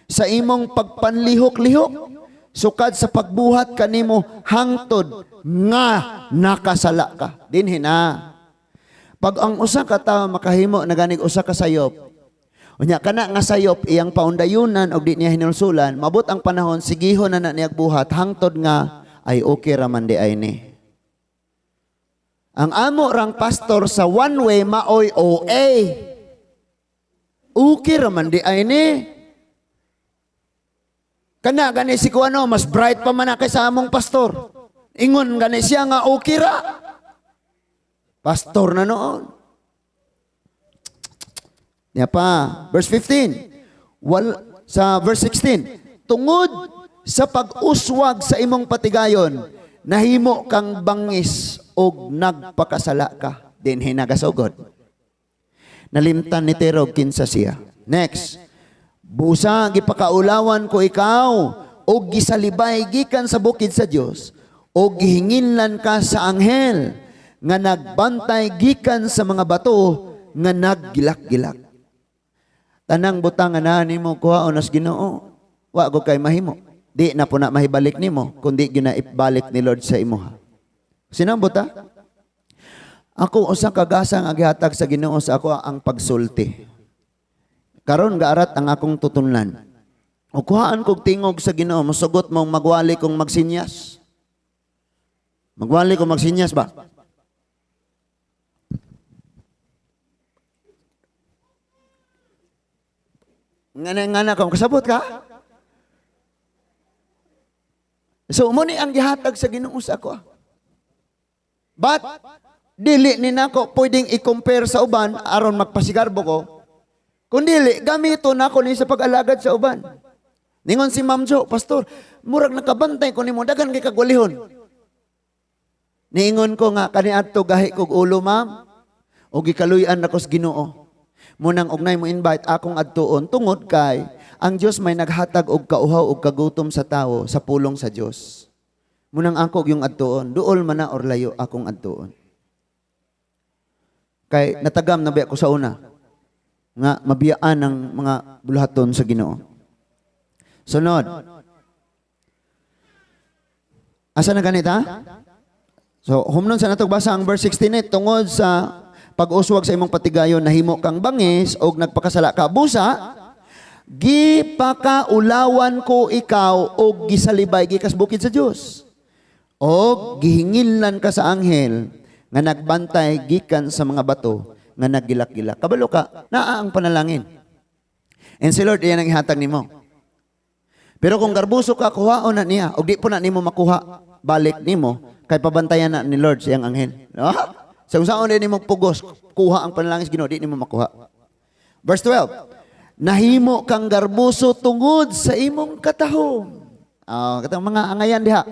S1: sa imong pagpanlihok-lihok sukad sa pagbuhat kanimo hangtod nga nakasala ka. Dinhi na. Pag ang usa ka tawo makahimo na ganig usa ka sayop, unya kana nga sayop iyang paundayunan og di niya hinulsulan, mabot ang panahon sigihon na na niya buhat hangtod nga ay okay ra man di ay ni. Ang amo rang pastor sa one way maoy OA. Okay ra man di ay ni. Kana gani si kuano mas bright pa man na kaysa among pastor. Ingon gani siya nga okay ra. Pastor na noon. Niya pa, verse 15. Wal, sa verse 16, tungod sa pag-uswag sa imong patigayon, nahimo kang bangis og nagpakasala ka. Dinhi nagasugod. Nalimtan ni Tero kinsa siya. Next. Busa gipakaulawan ko ikaw og gisalibay gikan sa bukid sa Dios og gihinginlan ka sa anghel nga nagbantay gikan sa mga bato nga naggilak-gilak. Tanang butang nga naa nimo kuhaon nas Ginoo. Wa ko kay mahimo. Di na po na mahibalik nimo kundi gyud na ibalik ni Lord sa imuha. Sinang buta? Ako usa ka gasa nga gihatag sa Ginoo sa ako ang pagsulti. Karon gaarat ang akong tutunlan. O kuhaan kog tingog sa Ginoo, mosugot mong magwali kong magsinyas. Magwali kong magsinyas ba? Ngana ngana kong kasabot ka? So mo ni ang gihatag sa Ginoo sa ako. But dili ni nako pwedeng i-compare sa uban aron magpasigarbo ko. Kung dili, gamito na ako ni sa pag-alagad sa uban. Ningon si Ma'am Jo, "Pastor, murag nakabantay ko nimo, daghan kay kagwalihon." Niingon ko nga, kaniadto gahi kog ulo, ma'am. O gikaluy-an nako sa Ginoo. Munang ugnay mo invite akong adtuon tungod kay ang Dios may naghatag og kauhaw og kagutom sa tawo sa pulong sa Dios. Munang ako yung adtuon, duol man na or layo, akong adtuon. Kay natagam na biya ko sa una nga mabiyaan ng mga buluhaton sa Ginoo. Sunod. Asa na ganita? So, humnon sa natog basa ang verse 16 tungod sa pag-uswag sa imong patigayon, nahimo kang bangis og nagpakasala ka. Busa gipakaulawan ko ikaw og gisalibay gikas bukid sa Dios. Og gihingillan ka sa anghel nga nagbantay gikan sa mga bato nga naggilak-gilak. Kabalo ka, naa ang panalangin. And si Lord, iyan ang ihatag nimo. Pero kung garbuso ka, kuhaon na niya. Og di po na nimo makuha balik nimo, kay pabantayan na ni Lord siyang anghel. No? Sa kung saan nimo pugos, kuha ang panalangin sa Ginoo, di nimo makuha. Verse 12. Nahimo kang garbuso tungod sa imong katahom. Ah, katong mga angayan diha.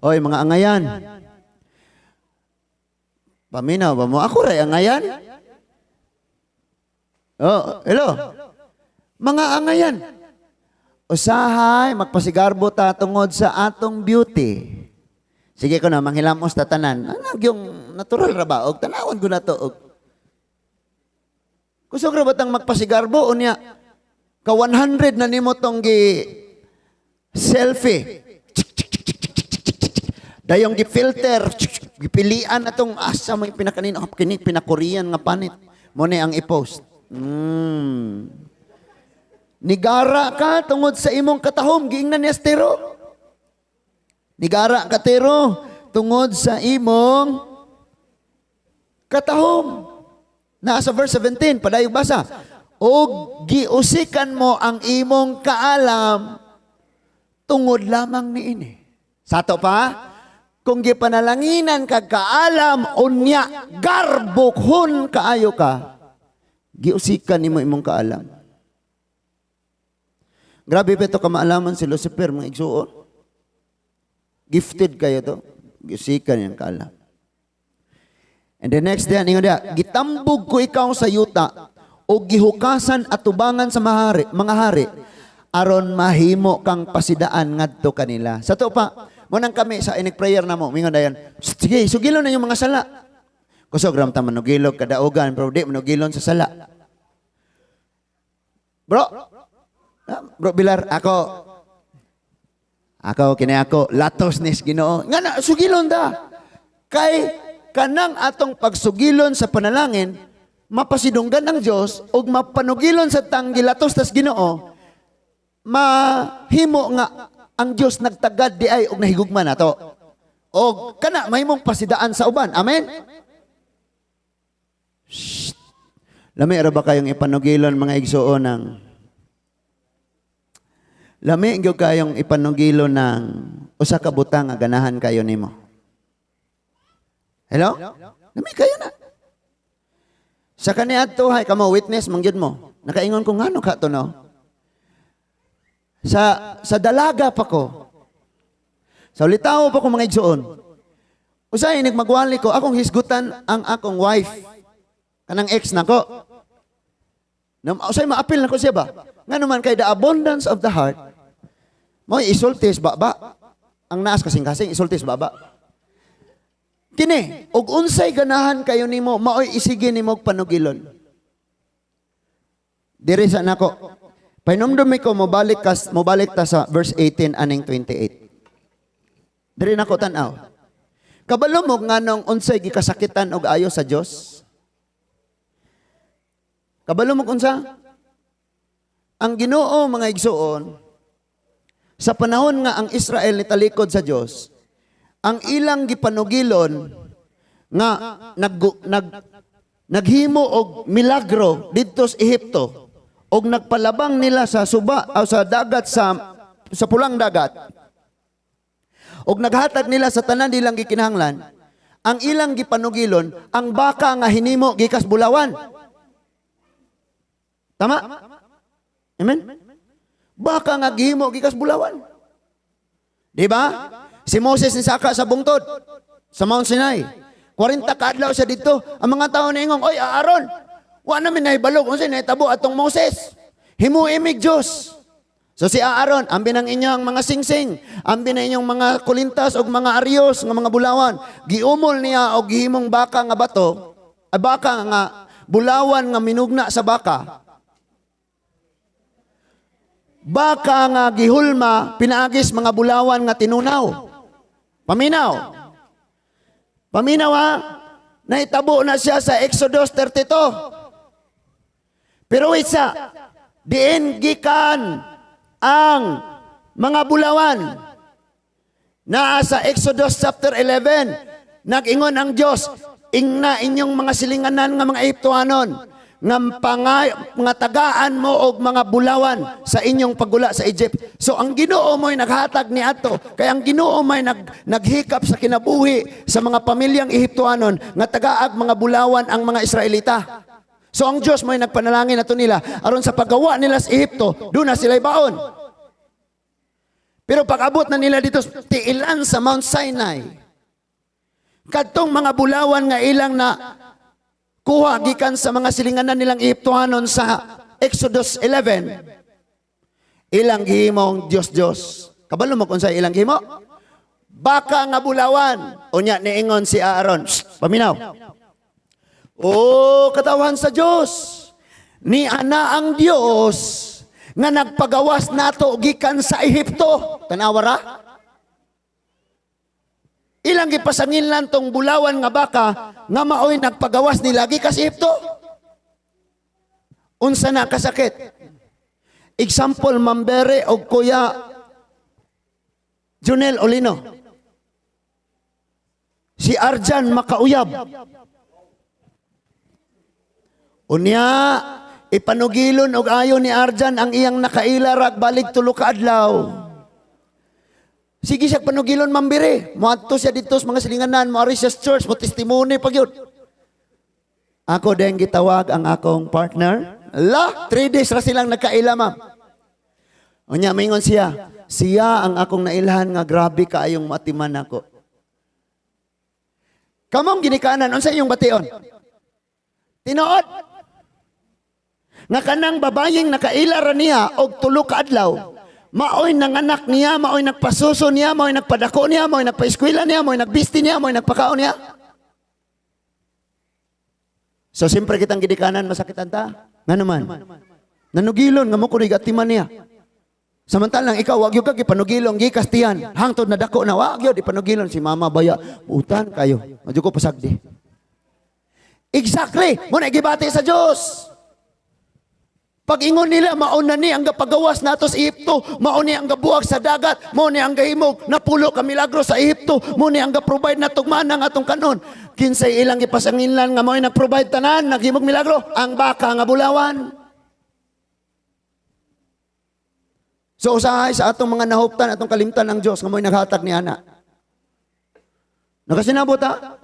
S1: Oy, mga angayan. Paminaw ba mo? Ako ray angayan. Oh, hello. Mga angayan. Usahay, magpasigarbo ta tungod sa atong beauty. Sige ko na, manghilamos ta tanan. Ano yung natural ra ba? Og tanawon ko na to. Og kusog ra ba tang magpasigarbo? Unya, ka 100 na nimo tong gi selfie. Dayong gi-filter, gipilian na tong asa may pinakanino, kini pinaka-Korean nga panit. Mo ni ang i-post. Nigara ka tungod sa imong katahom, giingnan ni Tiro. Nigara ka, Tiro, tungod sa imong katahom. Naa sa verse 17, padayong basa. Og giusikan mo ang imong kaalam tungod lamang niini. Sato pa, kung gipanalanginan kag kaalam, unya garbukhon kaayo ka, giusikan nimo imong kaalam. Grabe pa ito kamaalaman si Lucifer, mga igsuon. Gifted kayo to. Giusikan yung kaalam. And the next day, ingon diya, gitambog ko ikaw sa yuta o gihukasan atubangan sa mahari, mga hari aron mahimo kang pasidaan ngadto kanila. Sa to pa, mo nang kami sa inig prayer na mo, mingon dayon, "Sige, sugilon na yung mga sala." Kusog ram ta manugilog kadaugan, pero di manugilon sa sala. Bro, ah, bro Bilar, ako, kini ako, latos nis Ginoo. Nga na, sugilon da. Kay kanang atong pagsugilon sa panalangin, mapasidunggan ang Dios ug mapanugilon sa tanggilatos tas Ginoo, mahimo nga ang Dios nagtagad di ay og nahigugma nato. Og kana mahimong pasidaan sa uban. Amen. Shh. Lami ra ba kayong ipanugilon, mga igsuon, ng lami gyud kayong ipanugilon ng usa ka butang nga ganahan kayo nimo? Hello? Lami kayo na. Sa kaniadto hay kamo witness man gyud mo. Nakaingon ko ngano ka to, no? Sa dalaga pa ko. Sa ulitawo pa ko, mga igsuon. Usahay nagmagwali ko, akong hisgutan ang akong wife. Kanang ex nako. Na usay maapil nako siya ba? Nga naman kay the abundance of the heart, mo isultis ba ba? Ang naas kasing-kasing isultis ba ba? Kini, og unsay ganahan kayo nimo, maoy isige nimo og panugilon. Diri sa nako. Pahinumdumi ko, mobalik ta sa verse 18 aning 28. Diri nako tan-aw. Kabalo mo nganong unsay gikasakitan og ayo sa Dios? Kabalo mo unsa? Ang Ginoo, mga igsuon, sa panahon nga ang Israel nitalikod sa Dios, ang ilang gipanugilon nga nag, nag naghimo og milagro didto sa Ehipto og nagpalabang nila sa suba o sa dagat, sa Pulang Dagat, og naghatag nila sa tanan nilang gikinahanglan, ang ilang gipanugilon ang baka nga hinimo gikas bulawan. Tama? Amen? Baka nga gihimo gikas bulawan. Di ba? Si Moses nisaka sa bungtod sa Mount Sinai. 40 ka adlaw siya dito. Ang mga tao niingon, "Oy, Aaron, wa na mi nahibalo kung unsay nahitabo atong Moses. Himui mig Dios." So si Aaron, "Ambi nang inyong mga singsing, ambi na inyong mga kulintas og mga aryos nga mga bulawan." Giumol niya og gihimong baka nga bato, ay baka nga bulawan nga minugna sa baka. Baka nga gihulma pinaagis mga bulawan nga tinunaw. Paminaw. Paminaw ha. Nahitabo na siya sa Exodus 32. Pero wait sa, diin gikan ang mga bulawan? Naa sa Exodus chapter 11, nag-ingon ang Diyos, "Ingna inyong mga silinganan nga mga Ehiptohanon, nga pangay, nga tagaan mo og mga bulawan sa inyong paggula sa Egypt." So ang Ginoo mo'y naghatag ni ato, kay ang Ginoo may naghikap sa kinabuhi sa mga pamilyang Ehiptohanon nga tagaag mga bulawan ang mga Israelita. So ang Diyos mo'y nagpanalangin ato nila aron sa paggawa nila sa Ehipto, doon na sila'y baon. Pero pag-abot na nila dito tiilan sa Mount Sinai, kadtong mga bulawan nga ilang na kuha gikan sa mga silinganan nilang Ehiptohanon sa Exodus 11, ilang gihimong Diyos-Diyos. Kabalo mo kung sa ilang gihimo? Baka nga bulawan. Unya niingon si Aaron, "Shh, paminaw. O katawan sa Diyos, ni ana ang Diyos nga nagpagawas nato gikan sa Ehipto." Tanawa ra? Ilang gipasanginlan tong bulawan nga baka nga maoy nagpagawas nila gikan sa Ehipto. Unsa na kasakit? Example, Mambere og Kuya Junel Olino. Si Arjan makauyab. Unya, ipanugilon og ayo ni Arjan ang iyang nakaila rag balig 3 ka adlaw. Sige siya panugilon, Mambere. Moadto siya dito sa mga silinganan, moari siya sa church, mo testimony pag yun. Ako din gitawag ang akong partner. La, 3 days ra silang nagkaila, ma'am. Unya, mingon siya, "Siya ang akong nailhan nga grabe kaayong matiman ako." Kamong ginikanan, unsa inyong bation? Tinuod. Nga kanang babayeng nakaila ra niya og 3 ka adlaw, maoy nanganak niya, maoy nagpasuso niya, maoy nagpadako niya, maoy nagpaeskwela niya, maoy nagbisti niya, maoy nagpakaon niya. So siyempre kitang gidikanan, masakitan ta. Nga naman, nanugilon nga mo kunig atiman niya. Samantalang ikaw, wag yun ka gipanugilon, gikastiyan. Hangtod na dako na, wag yun, ipanugilon. Si mama baya, utan kayo. Madyo ko pasagdi. Exactly! Mo na gibati sa Diyos. Pag ingon nila, mauna ni ang gapagawas nato sa Ehipto, mao ni ang gabuak sa dagat, mao ni ang gahimog, napulo ka milagro sa Ehipto, mao ni ang ga-provide na tugmaan ang atong kanon. Kinsay ilang gipasanginlan nga mao'y nag-provide tanan, naghimog milagro? Ang baka nga bulawan. So usahay sa atong mga nahuptan, atong kalimtan ang Diyos nga mo'y naghatag ni ana. Nakasinabot ha?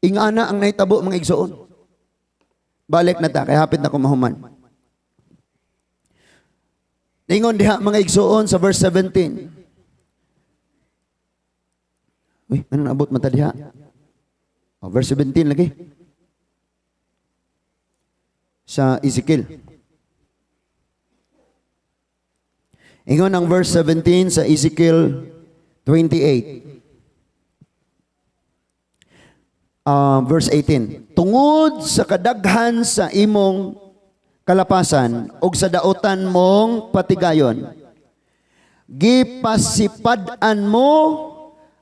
S1: Ingana ang nahitabo, mga igsoon. Balik na ta, kay hapit na kumahuman. Ingon diha, mga igsoon, sa verse 17. Uy, ano naabot man ta diha? Oh, verse 17 lagi. Sa Ezekiel. Ingon ang verse 17 sa Ezekiel 28. Verse 18. "Tungod sa kadaghan sa imong kalapasan ug sa daotan mong patigayon, gipasipad-an mo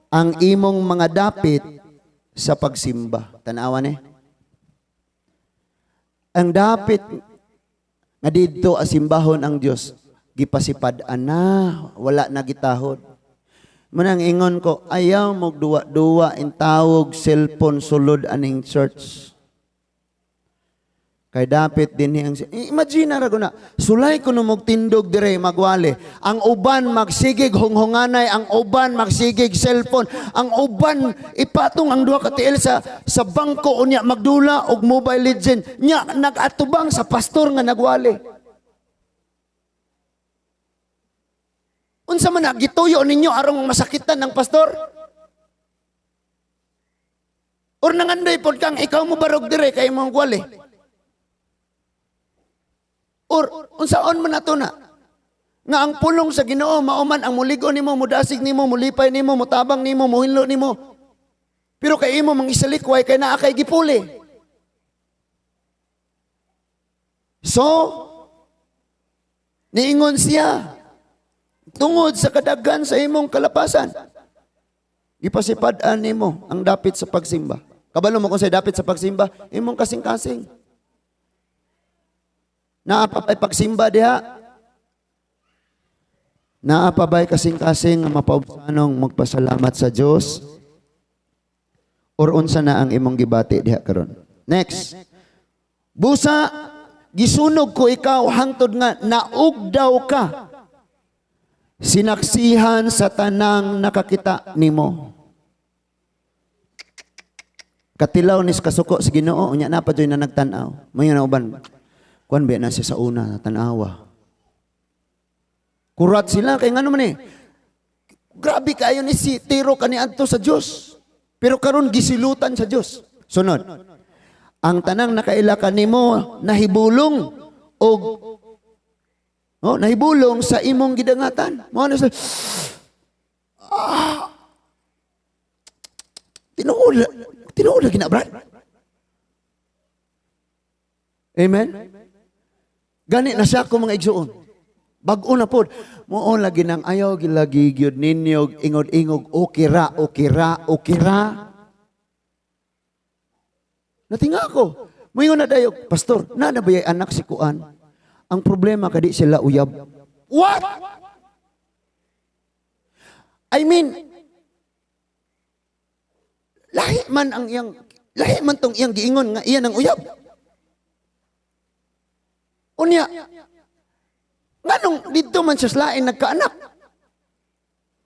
S1: ang imong mga dapit sa pagsimba." Tanawan eh. Ang dapit nga didto asimbahon ang Dios, gipasipad-an na, wala na gitahod. Manang ingon ko, ayaw mo duwa-duwa in tawog cellphone sulod aning church. Kay dapit din ang imagine ra na sulay kuno mog tindog dire magwali. Ang uban magsigig hunghunganay, ang uban magsigig cellphone, ang uban ipatong ang duha ka tiil sa bangko, unya magdula og Mobile Legend, nya nagatubang sa pastor nga nagwali. Unsa man na gituyo ninyo aron masakitan ng pastor? Or nangandoy pod kang ikaw mo barog dire kay imong gwali? Or unsaon man nato na? Nga ang pulong sa Ginoo mao man ang mulig-on nimo, mudasig nimo, mulipay nimo, mutabang nimo, muhinlo nimo. Pero kay imo mang isalikway kay naa kay gipuli. So, niingon siya, tungod sa kadaghan sa imong kalapasan, gipasipad-an nimo ang dapit sa pagsimba. Kabalo mo kung sa dapit sa pagsimba, imong kasing-kasing. Naa pa ba'y pagsimba diha? Naa pa ba'y kasing-kasing nga mapaubsanong magpasalamat sa Dios? Or unsa na ang imong gibati diha karon? Next. Busa, gisunog ko ikaw hangtod nga naugdaw ka. Sinaksihan sa tanang nakakita nimo. Katilaw ni kasuko sa Ginoo, unya na pa na nagtan-aw. Mayo na uban. Kuan ba na siya sa una, tan-awa. Kurat sila kay ngano man eh. Grabe kayo ni si Tiro kaniadto sa Dios. Pero karon gisilutan sa Dios. Sunod. Ang tanang nakaila kanimo nahibulong og oh, nahibulong sa imong gidangatan. Mao na sa tinuod, tinuod lagi na, Brad. Amen. Gani na siya ko, mga igsuon. Bag-o na pod. Muo lagi nang ayaw gilagi gyud ninyo ingod-ingog okay ra, okay ra, okay ra. Natinga ako. Muingon na dayo, "Pastor, na na ba anak si Kuan? Ang problema kadi sila uyab." What? I mean, lahi man tong iyang giingon nga iyan ang uyab. Unya, nganong dito man siya sa lain nagkaanak?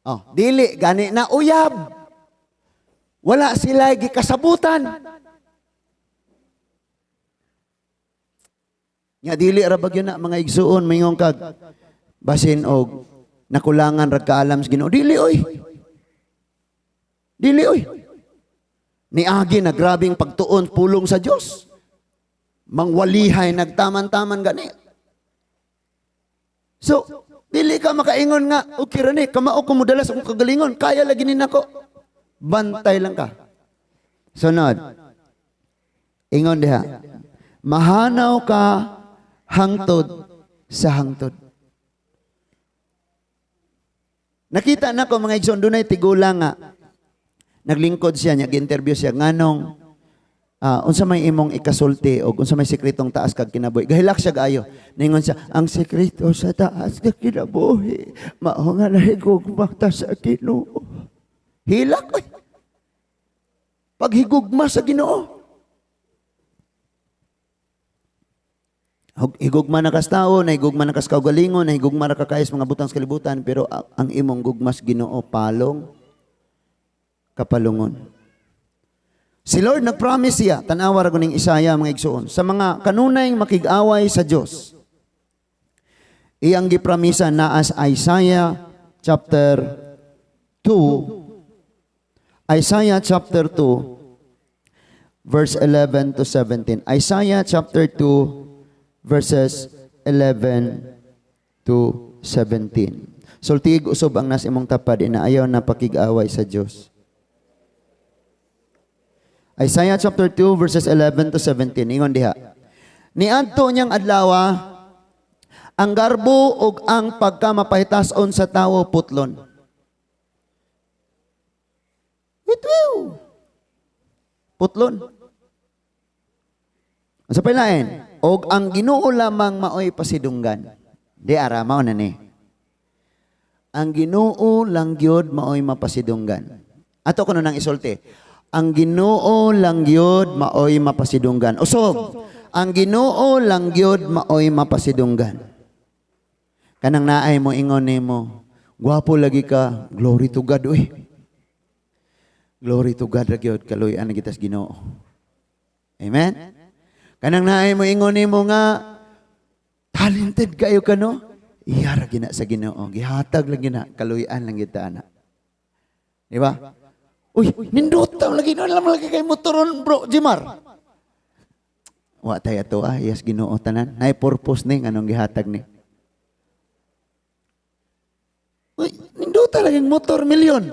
S1: Oh, dili gani na uyab. Wala sila gikasabutan. Nga dili ra ba gyud na, mga igsuon, mingon kag basin og nakulangan ra kaalam sa Ginoo. Dili oy. Dili oy. Niagi na grabing pagtuon pulong sa Dios. Mangwalihay nagtaman-taman gani. So, dili ka makaingon nga, okay ra ni, kamao ko modala sa akong kagalingon, kaya lagi ni nako. Bantay lang ka. Sunod. Ingon diha. Mahanaw ka hangtod sa hangtod. Nakita na ko, mga igsoon, dunay tigulang nga naglingkod siya niya, gi-interview siya nganong unsa may imong ikasulti o unsa may sekretong taas kag kinabuhi. Gahilak siya kaayo. Ningon siya, "Ang sekreto sa taas kag kinabuhi mao nga nahigugma ta sa Ginoo." Hilak oy. Paghigugma sa Ginoo. Higugma na kas tao, nahigugma na kas kaugalingon, nahigugma ra ka kayos mga butang sa kalibutan, pero ang imong gugmas Ginoo palong kapalungon. Si Lord nagpromise siya, tan-awa ra kuning Isaiah, mga igsuon, sa mga kanunay makig-away sa Dios. Iyang gipramisa naa sa Isaiah chapter 2. Isaiah chapter 2 verse 11 to 17. Isaiah chapter 2 verses 11 to 17. Sultig usob ang nas imong tapad, inaayaw na pakig-away sa Dios. Isaiah chapter 2 verses 11 to 17. Ingon diha. Niadto niyang adlawa, ang garbo ug ang pagkamapahitason sa tawo putlon. Witwiw. Putlon. Sa pilain, og ang Ginoo lamang maoy pasidunggan. Di ara mao na ni. Ang Ginoo lang gyud maoy mapasidunggan. Ato kuno nang isulti. Ang Ginoo lang gyud maoy mapasidunggan. Usog. Ang Ginoo lang gyud maoy mapasidunggan. Kanang naay mo ingon nimo, "Gwapo lagi ka," glory to God uy. Glory to God ra gyud, kaluy-an na kita sa Ginoo. Amen? Kanang naay mo ingon nimo nga talented kayo ka, no? Iya ra gina sa Ginoo. Gihatag lang gina, kaluy-an lang kita ana. Di ba? Uy, nindot lagi no lang lagi kay motoron, bro, Jimar. Wa tay ato ah, yes Ginoo tanan. Nay purpose ni nganong gihatag ni. Uy, nindot lagi motor milyon.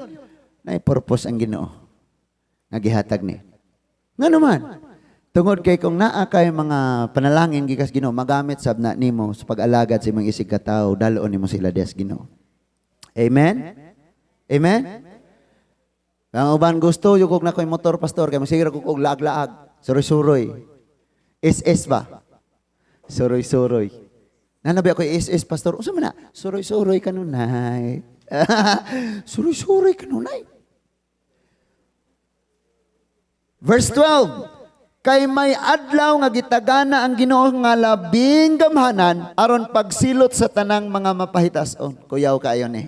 S1: Nay purpose ang Ginoo nga gihatag ni. Ngano man? Tungod kay kung naa kay mga panalangin gikas Ginoo, magamit sab na nimo sa pag-alagad sa imong isig ka tawo, daloon nimo sila des Ginoo. Amen? Amen? Ang uban gusto yung kog na ko'y motor, pastor, kay masiguro ko og laag-laag, suroy-suroy. SS ba? Suroy-suroy. Nanabi ako SS, pastor. Unsa man na? Suroy-suroy kanunay. Suroy-suroy kanunay. Verse 12. Kay may adlaw nga gitagana ang Ginoo nga labing gamhanan aron pagsilot sa tanang mga mapahitason. Kuyaw kaayo ni.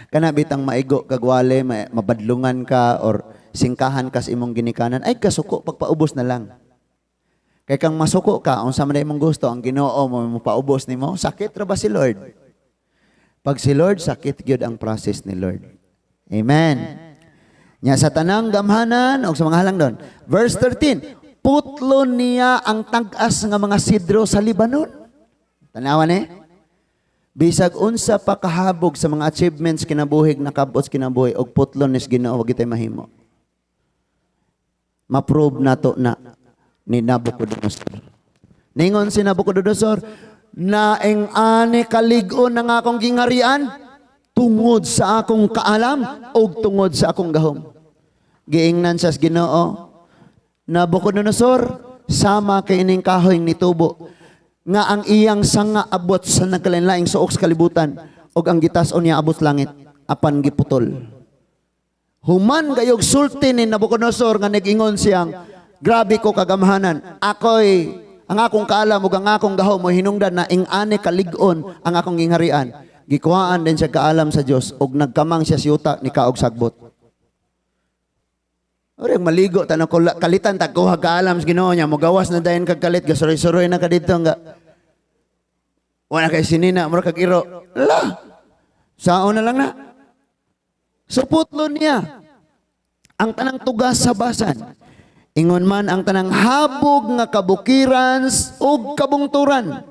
S1: Kana bitang maigo kag wale, mabadlungan ka or singkahan ka sa imong ginikanan, ay kasuko, pagpaubos na lang. Kay kang masuko ka, unsa man imong gusto, ang Ginoo mo mopaubos nimo, sakit ra ba si Lord? Pag si Lord, sakit gyud ang process ni Lord. Amen. Nya sa tanang gamhanan og sa mga halang doon. Verse 13, putlon niya ang tag-as nga mga sidro sa Libanon. Tanawan eh. Bisag unsa pa kahabog sa mga achievements kinabuhi, nakabot sa kinabuhi og putlon nis Ginoo, wag kitay mahimo. Ma-prove nato na ni Nabucodonosor. Ningon si Nabucodonosor, "Naing ani kalig-on ng akong gingarian tungod sa akong kaalam ug tungod sa akong gahom." Giingnan sa Ginoo, "Nabucodonosor, sama kay ining kahoy nitubo nga ang iyang sanga abot sa nagkalain-laing suok sa kalibutan ug ang gitas-on niya abot langit, apan giputol." Human gayog sulti ni Nabucodonosor nga nag-ingon siyang, "Grabe ko kagamhanan. Ako'y, ang akong kaalam ug ang akong gahom mo hinungdan na ing-ani kalig-on ang akong gingharian." Gikuhaan din siya kaalam sa Dios ug nagkamang siya sa yuta ni kaog sagbot. Uri maligo tanong ko kalitan tag kuha kaalam sa Ginoo niya, mogawas na dayon kag kalit, gasuroy-suroy na ka didto nga. Wala kay sinina, mura kag iro. La. Sao na lang na. Suputlo niya ang tanang tugas sa Basan. Ingon man ang tanang habog nga kabukiran ug kabungturan.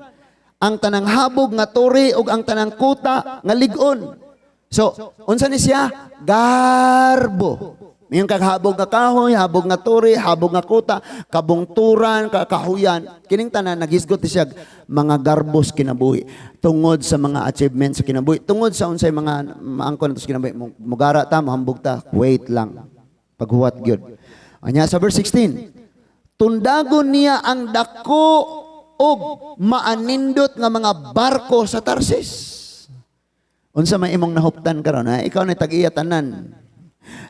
S1: Ang tanang habog nga turi ug ang tanang kuta nga lig-on. So, unsa ni siya? Garbo. Yung kag habog nga kahoy, habog nga turi, habog nga kuta, kabungturan, kahuyan. Kining tanan naghisgot ni siya mga garbos kinabuhi tungod sa mga achievements sa kinabuhi, tungod sa unsay mga maangkon nato sa kinabuhi. Mugara ta, mohambog ta, wait lang. Paghuwat gyud. Anya sa verse 16, tundagon niya ang dako og maanindot nga mga barko sa Tarsis. Unsa may imong nahuptan karon ha? Ikaw na tag-iya tanan.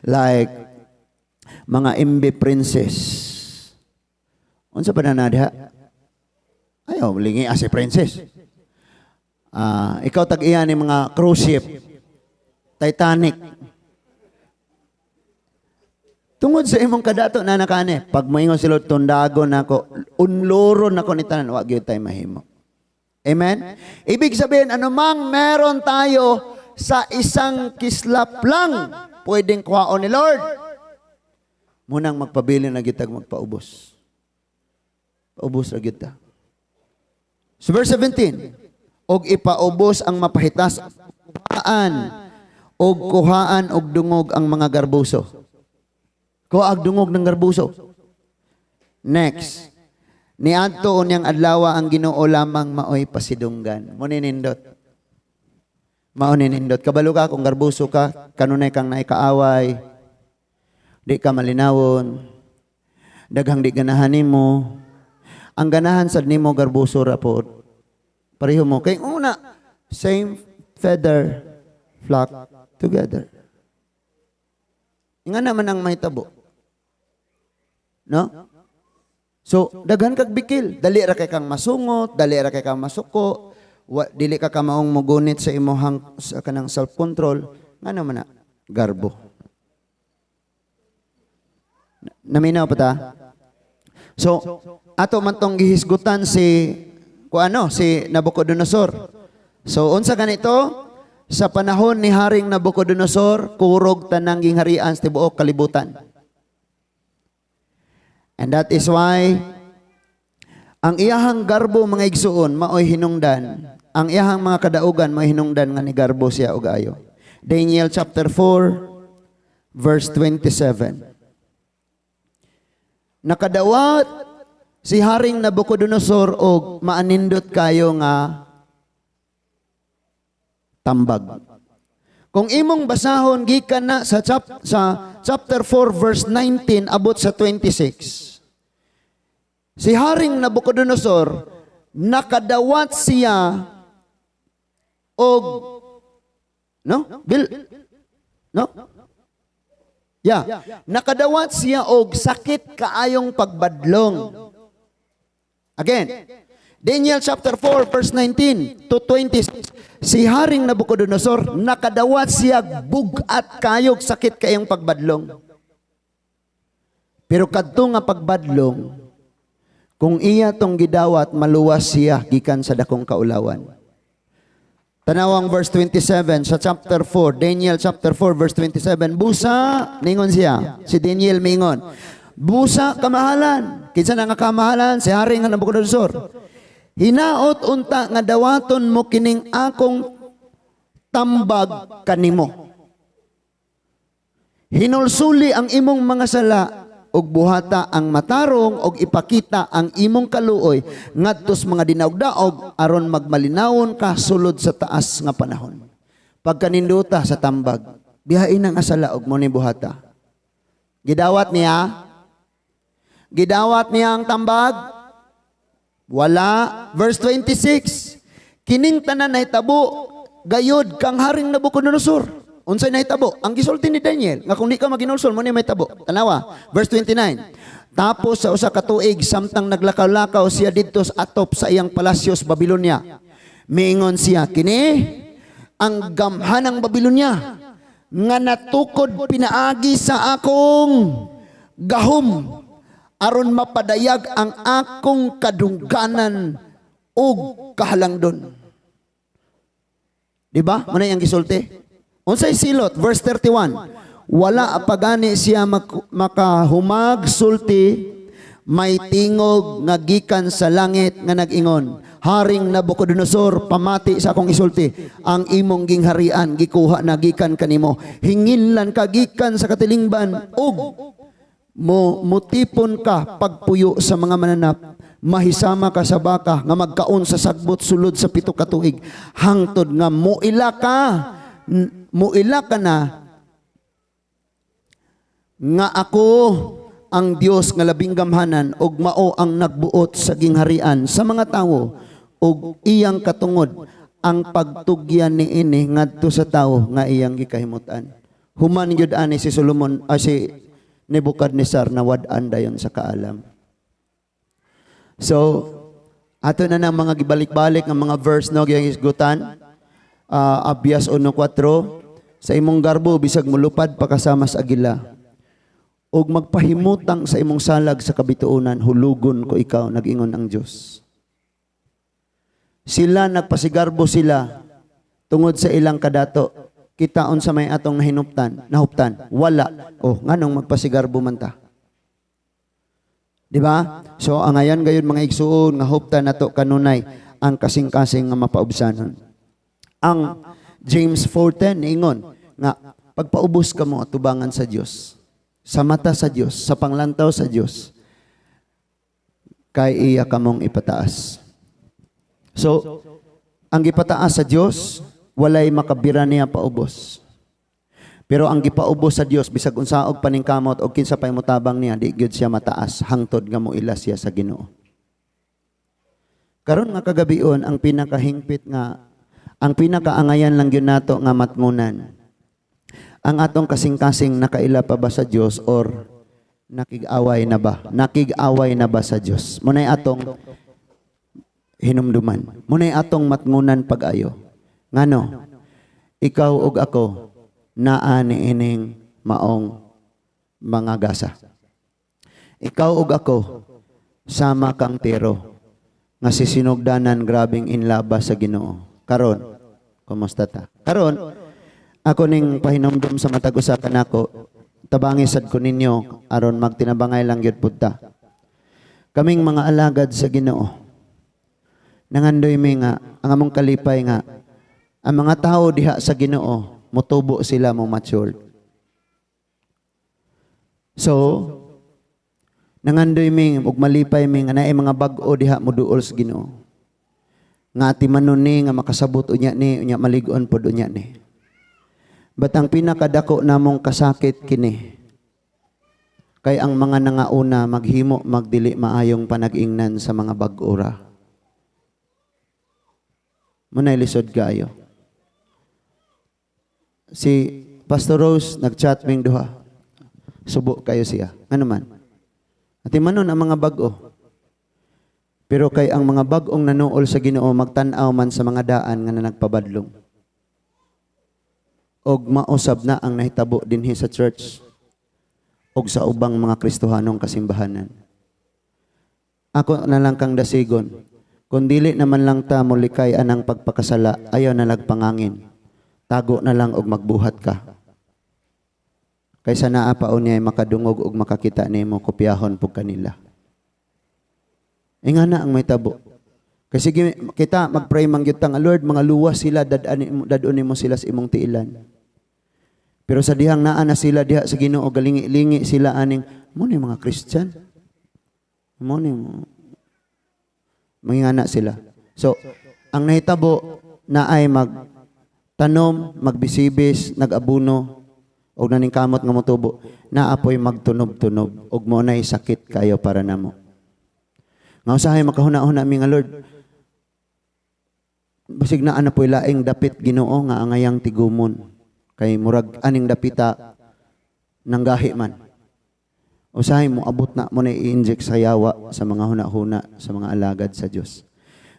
S1: Like mga MB Princess. Unsa pa na diha? Ayaw, lingi si Princess. Ah, ikaw tag-iya ni mga cruise ship. Titanic. Tungod sa imong kadato na nakane, pag moingon si Lord, tundagon nako, unloron nako ni tanan, wa gyud tay mahimo. Amen? Ibig sabihin, anumang meron tayo sa isang kislap lang, pwedeng kuhaon ni Lord. Munang magpabilin na gitag magpaubos. Paubos ra gyud ta. So verse 17, og ipaubos ang mapahitas kuhaan og kuhaan og dungog ang mga garbuso. Kuha og dungog ng garbuso. Next. Niadto unyang adlawa ang Ginoo lamang maoy pasidunggan. Mo ninindot. Mao ninindot. Kabalo ka kung garbuso ka, kanunay kang naikaaway, di ka malinawon, daghang di ganahan nimo. Ang ganahan sad nimo garbuso ra pod. Pareho mo. Kay una, same feather flock together. Nga naman ang mahitabo. No? So, daghan kag bikil. Dali ra kay kang masungot, dali ra kay kang masuko, wa, dili ka kamaong mogunit sa imong sa kanang self-control. Ngano man na? Garbo. Naminaw pa ta? So, ato man tong gihisgutan si ku ano, si Nabucodonosor. So, unsa ganito? Sa panahon ni Haring Nabucodonosor, kurog tanang gingharian sa tibuok kalibutan. And that is why ang iyahang garbo, mga igsuon, maoy hinungdan. Ang iyahang mga kadaugan maoy hinungdan nga ni garbo siya og ayo. Daniel chapter 4 verse 27. Nakadawat si Haring Nabucodonosor og maanindot kayo nga tambag. Kung imong basahon gikan na sa chapter 4 verse 19 abot sa 26. Si Haring Nabucodonosor, nakadawat siya og, no? Bill, no? Yeah. Nakadawat siya og sakit kaayong pagbadlong. Again, Daniel chapter 4 verse 19 to 26. Si Haring Nabucodonosor, nakadawat siya bug-at kayog sakit kayong pagbadlong. Pero kadto nga pagbadlong, kung iya tong gidawat, maluwas siya gikan sa dakong kaulawan. Tanawang verse 27 sa chapter 4, Daniel chapter 4 verse 27. "Busa," ningon siya. Si Daniel mingon. "Busa, kamahalan." Kinsa na nga kamahalan? Si Haring nga Nabucodonosor. "Hinaot unta nga dawaton mo kining akong tambag kanimo. Hinulsuli ang imong mga sala ug buhata ang matarong ug ipakita ang imong kaluoy ngadto sa mga dinaog-daog aron magmalinawon ka sulod sa taas nga panahon." Pagkaninduta sa tambag, bihain ang asala ug mo ni buhata. Gidawat niya? Gidawat niya ang tambag? Wala. Verse 26. Kining tanan nahitabo gayod kang Haring Nabucodonosor. Unsay nahitabo? Ang gisulti ni Daniel nga kung di ka maginulsol mo ni mahitabo. Tanawa. Verse 29. Tapos sa usa ka tuig, samtang naglakaw-lakaw siya didto sa atop sa iyang palasyo sa Babylonia, miingon siya, "Kini ang gamhanang Babylonia nga natukod pinaagi sa akong gahom aron mapadayag ang akong kadungganan ug kahalangdon." Di ba? Muna yung gisulti. Unsay silot? Verse 31. Wala pa gani siya makahumag sulti, may tingog nga gikan sa langit nga nag-ingon, "Haring Nabucodonosor, pamati sa akong isulti. Ang imong gingharian gikuha na gikan kanimo. Hinginlan ka gikan sa katilingban ug mo mutipon ka pagpuyo sa mga mananap. Mahisama ka sa baka nga magkaon sa sagbot sulod sa 7 ka tuig hangtod nga muila ka na nga ako ang Dios nga labing gamhanan ug mao ang nagbuot sa gingharian sa mga tawo ug iyang katungod ang pagtugyan niini ngadto sa tawo nga iyang gikahimutan." Human gyud ani si Solomon, si Nebuchadnezzar nawad-an dayon sa kaalam. So, ato na ng mga gibalik-balik nga mga verse, no, giyang hisgutan. Abdias 1:4, sa imong garbo bisag mulupad pa ka sama sa agila ug magpahimutang sa imong salag sa kabituonan, hulugon ko ikaw, nag-ingon ang Dios. Sila, nagpasigarbo sila tungod sa ilang kadato. Kita, unsa may atong nahinuptan, nahuptan? Wala. Oh, nganong magpasigarbo man ta? Di ba? So angayan gayon, mga igsuon, nga huptan nato kanunay ang kasing-kasing nga mapaubsanon. Ang James 4:10 niingon nga pagpaubos kamo atubangan sa Dios, sa mata sa Dios, sa panglantaw sa Dios, kay iya kamong ipataas. So, ang gipataas sa Dios, walay makabira niya paubos. Pero ang gipaubos sa Dios, bisag unsaog paningkamot og kinsa pay motabang niya, di gyud siya mataas hangtod nga moila siya sa Ginoo. Karon nga kagabion, ang pinakahingpit nga ang pinakaangayan lang gyud nato nga matngunan, ang atong kasing-kasing nakaila pa ba sa Dios or Nakig-away na ba? Nakig-away na ba sa Dios? Muna'y atong hinumduman. Muna'y atong matngunan pag-ayo. Ngano? Ikaw ug ako naa niining maong mga gasa. Ikaw ug ako sama kang Tiro nga si sinugdanan grabing inlaba sa Ginoo. Karon, kumusta ta? Karon, ako ning pahinumdum sa matag usa kanako, tabangi sad ko ninyo aron magtinabangay lang gyud pud ta. Kaming mga alagad sa Ginoo, nangandoy mi nga ang among kalipay nga ang mga tao diha sa Ginoo motubo sila, mo mature. So, nangandoy mi ug malipay mi nga naay mga bag-o diha moduol sa Ginoo. Nga atimanon ni nga makasabot unya ni, unya malig-on pod unya ni. But ang pinakadako namong kasakit kini kay ang mga nangauna maghimo magdili maayong panag-ingnan sa mga bag-o ra. Muna'y lisod kaayo. Si Pastor Rose, nag-chat ming duha. Subo kayo siya. Ano man? Atimanon ang mga bag-o. Pero kay ang mga bag-ong nanuol sa Ginoo magtan-aw man sa mga daan nga nagpabadlong. Og mausab na ang nahitabo dinhi sa church og sa ubang mga Kristohanong kasimbahanan. Ako na lang kang dasigon. Kung dili naman lang ta molikay anang pagpakasala, ayaw na lagpangangin. Tago na lang og magbuhat ka. Kaysa naa pa unyay makadungog og makakita nimo, kopyahon pug kanila. Ingana ang mahitabo. Kasi sige, kita magpray man gyud ta nga, "Lord, mga luwas sila, dad-on nimo sila sa imong tiilan." Pero sa dihang naa na sila diha sa Ginoo, galingi-lingi sila aning mo ni mga Christian. Mo ni mangingana sila. So, ang nahitabo na ay mag tanom, magbisibis, nag-abuno, og naningkamot nga motubo, naapoy magtunob-tunob, og mo na'y sakit kayo para namo. Nga usahay makahuna-huna mi nga, "Lord, basig naa na po'y laing dapit, Ginoo, nga angayang tigumon. Kay murag aning dapita nanggahi man." Usahay mo abot na mo na i-inject sa yawa sa mga huna-huna sa mga alagad sa Dios.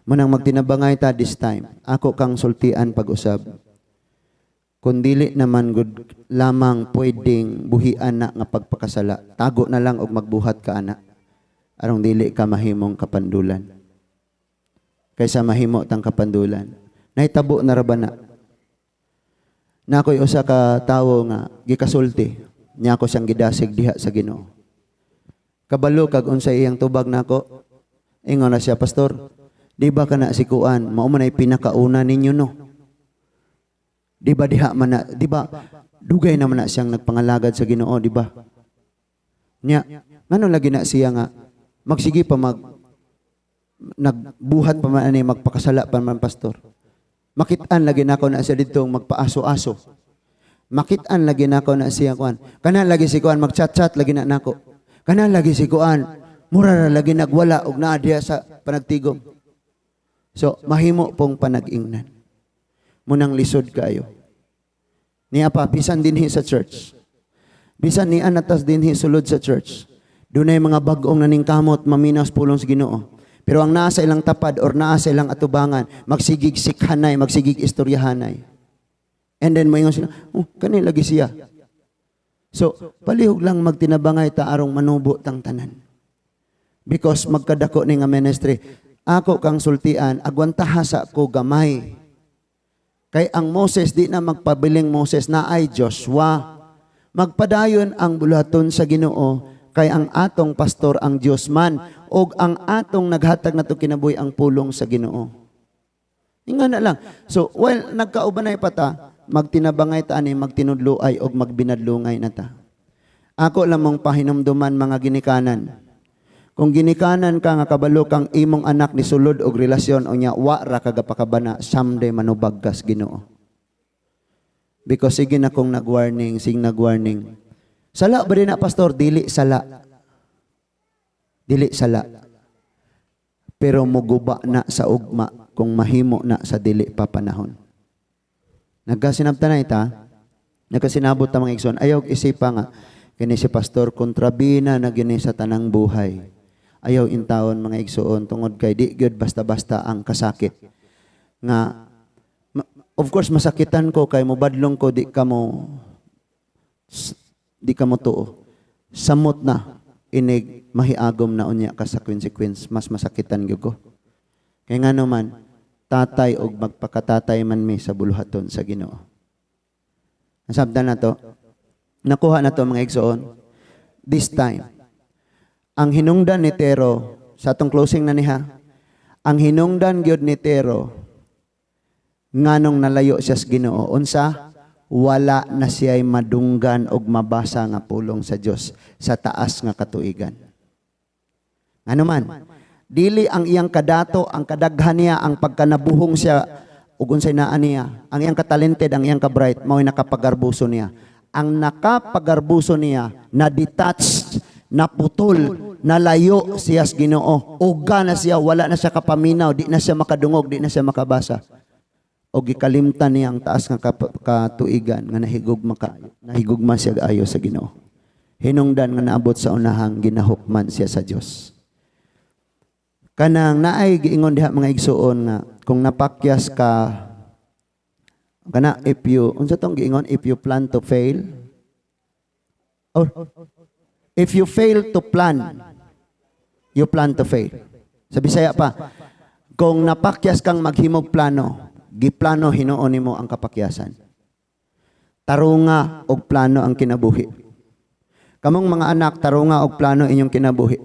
S1: Munang magtinabangay ta this time. Ako kang sultian pag-usab. Kung dili naman gud lamang pwedeng buhian na nga pagpakasala, tago na lang og magbuhat ka ana. Arong dili ka mahimong kapandulan. Kaysa mahimo tang kapandulan. Nahitabo na ra ba na? Na ako'y usa ka tawo nga gikasulti niya ako siyang gidasig diha sa Ginoo. Kabalo kag unsay iyang tubag nako? Ingon na siya, "Pastor, di ba kana si kuan, mao man ay pinakauna ninyo, no? Di ba diha man na, di ba dugay naman na siyang nagpangalagad sa Ginoo, di ba? Nya, ngano lagi na siya nga magsige pa mag nagbuhat pa man ani, magpakasala pa man, Pastor? Makitaan lagi nako na siya didto magpaaso-aso. Makitaan lagi nako na siya kuan. Kana lagi si kuan magchat-chat lagi na nako. Kana lagi si kuan mura ra lagi nagwala og naa diha sa panagtigom." So mahimo pong panag-ingnan. Munang lisod kayo. Niya pa bisan dinhi sa church. Bisan ni anatas dinhi sulod sa church. Dunay mga bag-ong naningkamot maminaw sa pulong sa Ginoo. Pero ang naa sa ilang tapad or naa sa ilang atubangan, magsigig sikhanay, magsigig istoryahanay. And then moingon sila, "Oh, kani lagi siya." So, palihog lang magtinabangay ta arong manubo tang tanan. Because magkadako ni nga ministry, ako kang sultian, agwantaha sa ko gamay. Kay ang Moses di na magpabiling Moses na ay Joshua. Magpadayon ang buluhaton sa Ginoo kay ang atong pastor ang Dios man og ang atong naghatag nato kinabuhi ang pulong sa Ginoo. Inga na lang. So, well, nagkaubanay pa ta, magtinabangay ta ani, magtinudloay og magbinadlungay na ta. Ako lamang pahinumduman mga ginikanan. Kung ginikanan ka nga kabalo kang imong anak ni sulod og relasyon unya wa ra kagapakabana, someday manubag kas Ginoo. Because sige na kong nag-warning, sige nag-warning. "Sala ba din na, Pastor?" Dili sala. Dili sala. Pero muguba na sa ugma kung mahimo na sa dili pa panahon. Nagkasinabta na ita, nagkasinabot ta, mga igsoon, ayaw isipa nga, Kini si pastor kontrabina na gini sa tanang buhay. Ayaw intawon, mga igsuon, tungod kay di gyud basta-basta ang kasakit. Nga of course masakitan ko kay mobadlong ko, di ka mo tuo. Samot na inig mahiagom na unya ka sa consequence, mas masakitan gyud ko. Kay ngano man, tatay og magpakatatay man mi sa buluhaton sa Ginoo. Nasabtan na to. Nakuha na to, mga igsoon. This time, ang hinungdan ni Tero, sa atong closing na niha, ang hinungdan gyud ni Tero, nganong nalayo siya sa Ginoo, unsa? Wala na siya'y madunggan og mabasa nga pulong sa Dios sa taas nga katuigan. Ano man, dili ang iyang kadato, ang kadaghan niya, ang pagkanabuhong siya, ug unsay naa niya, ang iyang katalented, ang iyang kabright, mao'y nakapagarbuso niya. Ang nakapagarbuso niya, na-detach, naputol, nalayo siya sa Ginoo. Uga na siya, wala na siya kapaminaw, di na siya makadungog, di na siya makabasa. O gikalimtan niya ang taas nga katuigan nga nahigugma kaayo, nahigugma siya ayo sa Ginoo. Hinungdan nga naabot sa unahang ginahukman siya sa Dios. Kanang naay giingon diha, mga igsuon, nga kung napakyas ka kana, if you, unsa tong giingon, if you plan to fail or if you fail to plan, you plan to fail. Sa Bisaya pa, kung napakyas kang maghimog plano, giplano hinuon nimo ang kapakyasan. Tarunga og plano ang kinabuhi. Kamong mga anak, tarunga og plano inyong kinabuhi.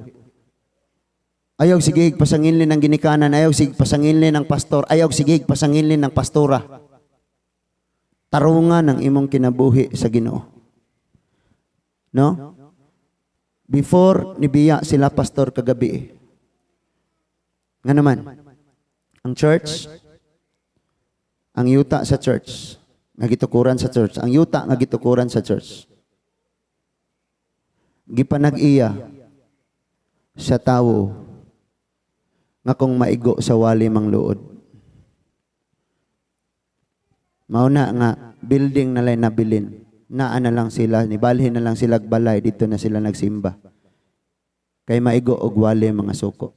S1: Ayaw sige pasanginlin ng ginikanan, ayaw sige pasanginlin ng pastor, ayaw sige pasanginlin ng pastora. Tarunga ng imong kinabuhi sa Ginoo. No? Before nibiya sila pastor kagabi eh. Nga naman, ang church, ang yuta sa church, nga gitukuran sa church, ang yuta nga gitukuran sa church, gipanag-iya sa tawo nga kung maigo sa wali mangluod. Mao na nga building na lang nabilin. Naa na lang sila, nibalhin na lang sila balay, dito na sila nagsimba. Kay maigo og wali mga suko.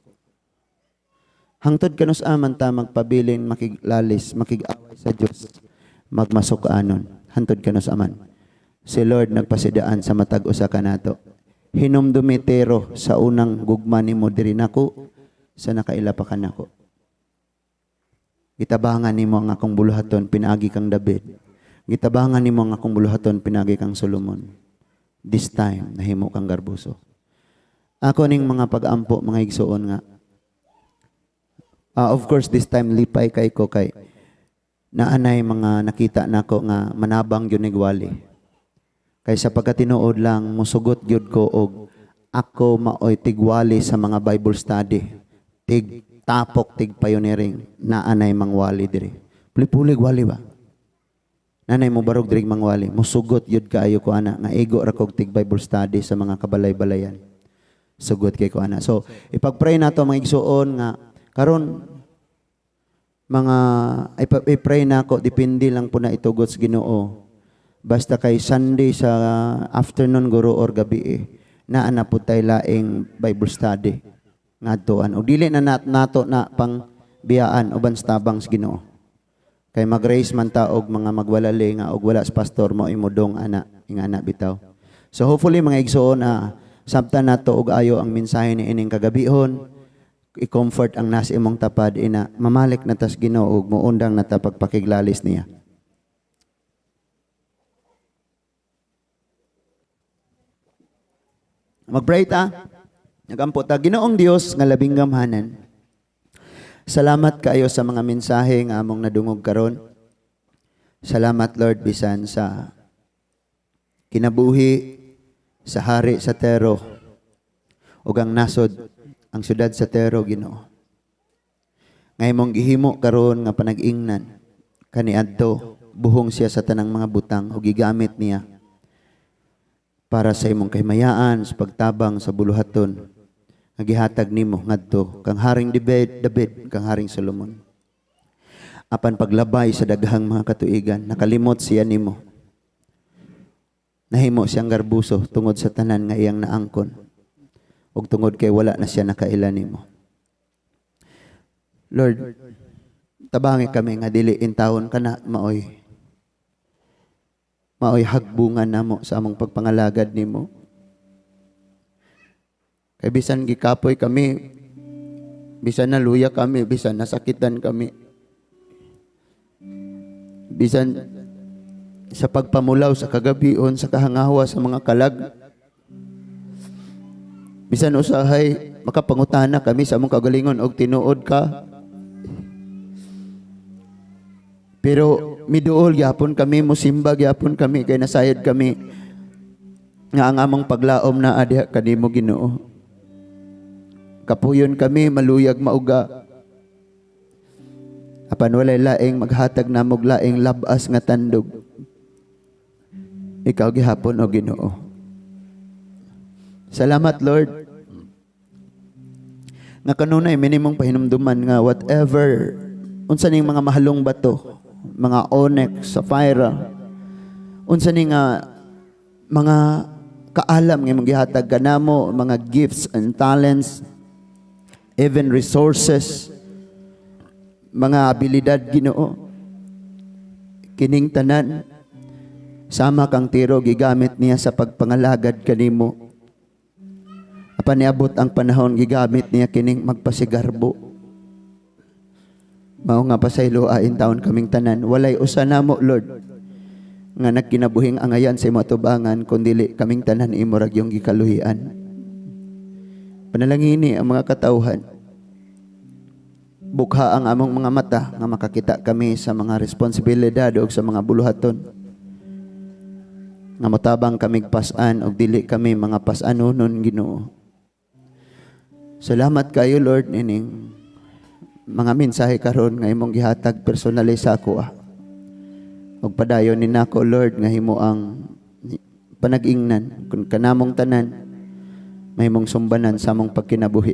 S1: Hangtod kanus man ta magpabilin makiglalis, makig-away sa Dios, magmasuk-anon? Hantod kanus man? Si Lord nagpasidaan sa matag usa kanato. Hinumdumi, Tero, sa unang gugma nimo diri nako sa nakaila pa kanako. Gitabangan nimo ang akong buluhaton pinaagi kang David. Gitabangan nimo ang akong buluhaton pinaagi kang Solomon. This time nahimo kang garbuso. Ako ning mga pag-ampo, mga igsuon, nga of course this time lipay kay ko kay naanay mga nakita nako nga manabang gyud nig wali. Kay sa pagkatinuod lang, musugot gyud ko og ako maoy tigwali sa mga Bible study. Tig tapok, tig pioneering, naanay mangwali diri. Puli-pulig wali ba? Nanay mo barog diri mangwali. Musugot gyud kaayo ko ana nga igo ra kog tig Bible study sa mga kabalay-balayan. Sugot kay ko ana. So ipag-pray nato, mga igsuon, nga karon mga i-pray nako, depende lang po na itugot sa Ginoo. Basta kay Sunday sa afternoon guro or gabi eh, naa na po tay laing Bible study ngadtoan. Og dili na nato na pang biyaan uban sa tabang sa Ginoo. Kay mag-raise man ta og mga magwalali nga og wala sa pastor mo imudong ana, ingana bitaw. So hopefully, mga igsoon, na sabtan nato og ayo ang mensahe ni ining kagabihon. I-comfort ang nas imong tapad ina mamalik na tas Ginoo ug muundang na ta pagpakiglalis niya. Mag-pray ta. Nagampo ta. Ginoong Dios nga labing gamhanan. Salamat kaayo sa mga mensahe nga among nadungog karon. Salamat, Lord, bisan sa kinabuhi sa hari sa Tero ug ang nasod, ang syudad sa Tero, Ginoo. Nga imong gihimo karon nga panag-ingnan kaniadto buhong siya sa tanang mga butang ug gigamit niya para sa imong kahimayaan, sa pagtabang sa buluhaton nga gihatag nimo ngadto kang Haring David, kang Haring Solomon. Apan paglabay sa daghang mga katuigan, nakalimot siya nimo. Nahimo siyang garbuso tungod sa tanan nga iyang naangkon. Ug tungod kay wala na siya nakaila nimo. Lord, tabangi kami nga dili intawon kana maoy hagbungan namo sa among pagpangalagad nimo. Kay bisan gikapoy kami, bisan naluya kami, bisan nasakitan kami, bisan sa pagpamulaw sa kagabion, sa kahangawa sa mga kalag, bisan usahay makapangutana kami sa among kagalingon og tinuod ka. Pero miduol gyapon kami, musimba gyapon kami kay nasayod kami nga ang among paglaom naa diha kanimo, Ginoo. Kapuyon kami, maluyag mauga. Apan walay laing maghatag namog laing labas nga tandog. Ikaw gihapon, o Ginoo. Salamat, Lord. Nga kanunay minimong pahinumduman nga whatever unsa ning mga mahalong bato, mga onyx, sapphire, unsa ning nga mga kaalam nga imong gihatag kanamo, mga gifts and talents, even resources, mga abilidad, Ginoo. Kining tanan sama kang Tiro, gigamit niya sa pagpangalagad kanimo. Apan niabot ang panahon, gigamit niya kining magpasigarbo. Mao nga pasayloa intawon kaming tanan. Walay usa namo, Lord, nga nagkinabuhing angayan sa imong atubangan kun dili kaming tanan imo ra gyung gikaluhian. Panalangini ang mga katawhan. Bukha ang among mga mata nga makakita kami sa mga responsibilidad ug sa mga buluhaton. Nga motabang kamig pas-an ug dili kami mga pas-anonon, Ginoo. Salamat kayo, Lord, nining mga mensahe karon nga imong gihatag personally sa ako ah. Ug padayon ni nako, Lord, nga himo ang panag-ingnan kun kanamong tanan mahimong sumbanan sa among pagkinabuhi.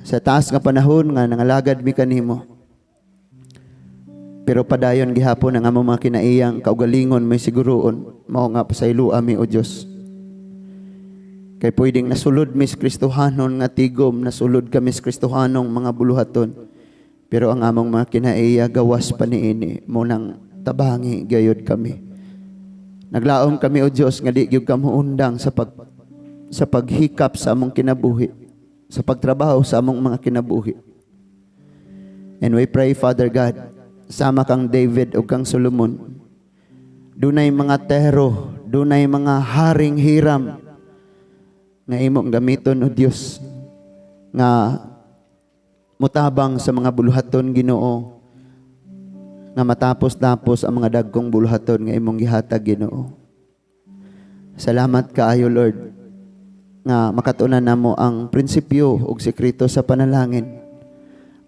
S1: Sa taas nga panahon nga nangalagad mi kanimo. Pero padayon gihapon ang among mga kinaiyang kaugalingon may siguroon. Mao nga pasayloa mi, o Dios. Kay pwedeng nasulod mi sa Kristohanon nga tigom, nasulod kami sa Kristohanong mga buluhaton. Pero ang among mga kinaiya gawas pa niini, mao nang tabangi gayod kami. Naglaom kami, o Dios, nga di gyud ka moundang sa paghikap sa among kinabuhi, sa pagtrabaho sa among mga kinabuhi. And we pray, Father God, sama kang David ug kang Solomon, dunay mga Tiro, dunay mga haring Hiram nga imong gamiton, o Dios, nga mutabang sa mga buluhaton, Ginoo, nga matapos-tapos ang mga dagkong buluhaton nga imong gihatag, Ginoo. Salamat kaayo, Lord, nga makatunan namo ang prinsipyo ug sekreto sa panalangin,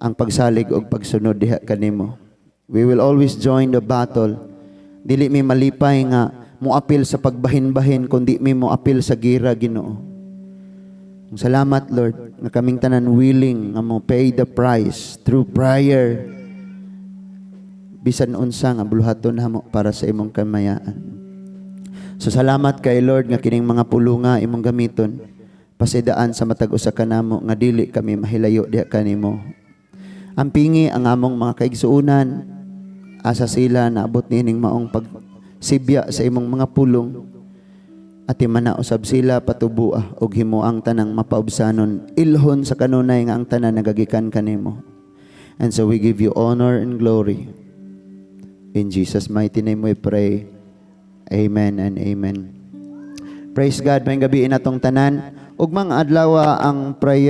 S1: ang pagsalig ug pagsunod diha kanimo. We will always join the battle. Dili mi malipay nga moapil sa pagbahin-bahin kundi mi moapil sa gira, Ginoo. Salamat, Lord, nga kaming tanan willing nga mo pay the price through prayer bisan unsa nga buluhaton namo para sa imong kamayaan. So salamat kay Lord nga kining mga pulunga imong gamiton pasidaan sa matag usa kanamo nga dili kami mahilayo diha kanimo. Ampingi ang among mga kaigsuonan asa sila naabot niining maong pagsibya sa imong mga pulong. Atiman na usab sila, patubua og himo ang tanang mapaubsanon, ilhon sa kanunay nga ang tanan nagagikan kanimo. And so we give you honor and glory. In Jesus' mighty name we pray. Amen and amen. Praise God. Maayong gabii natong tanan. Ugmang adlaw ang prayer.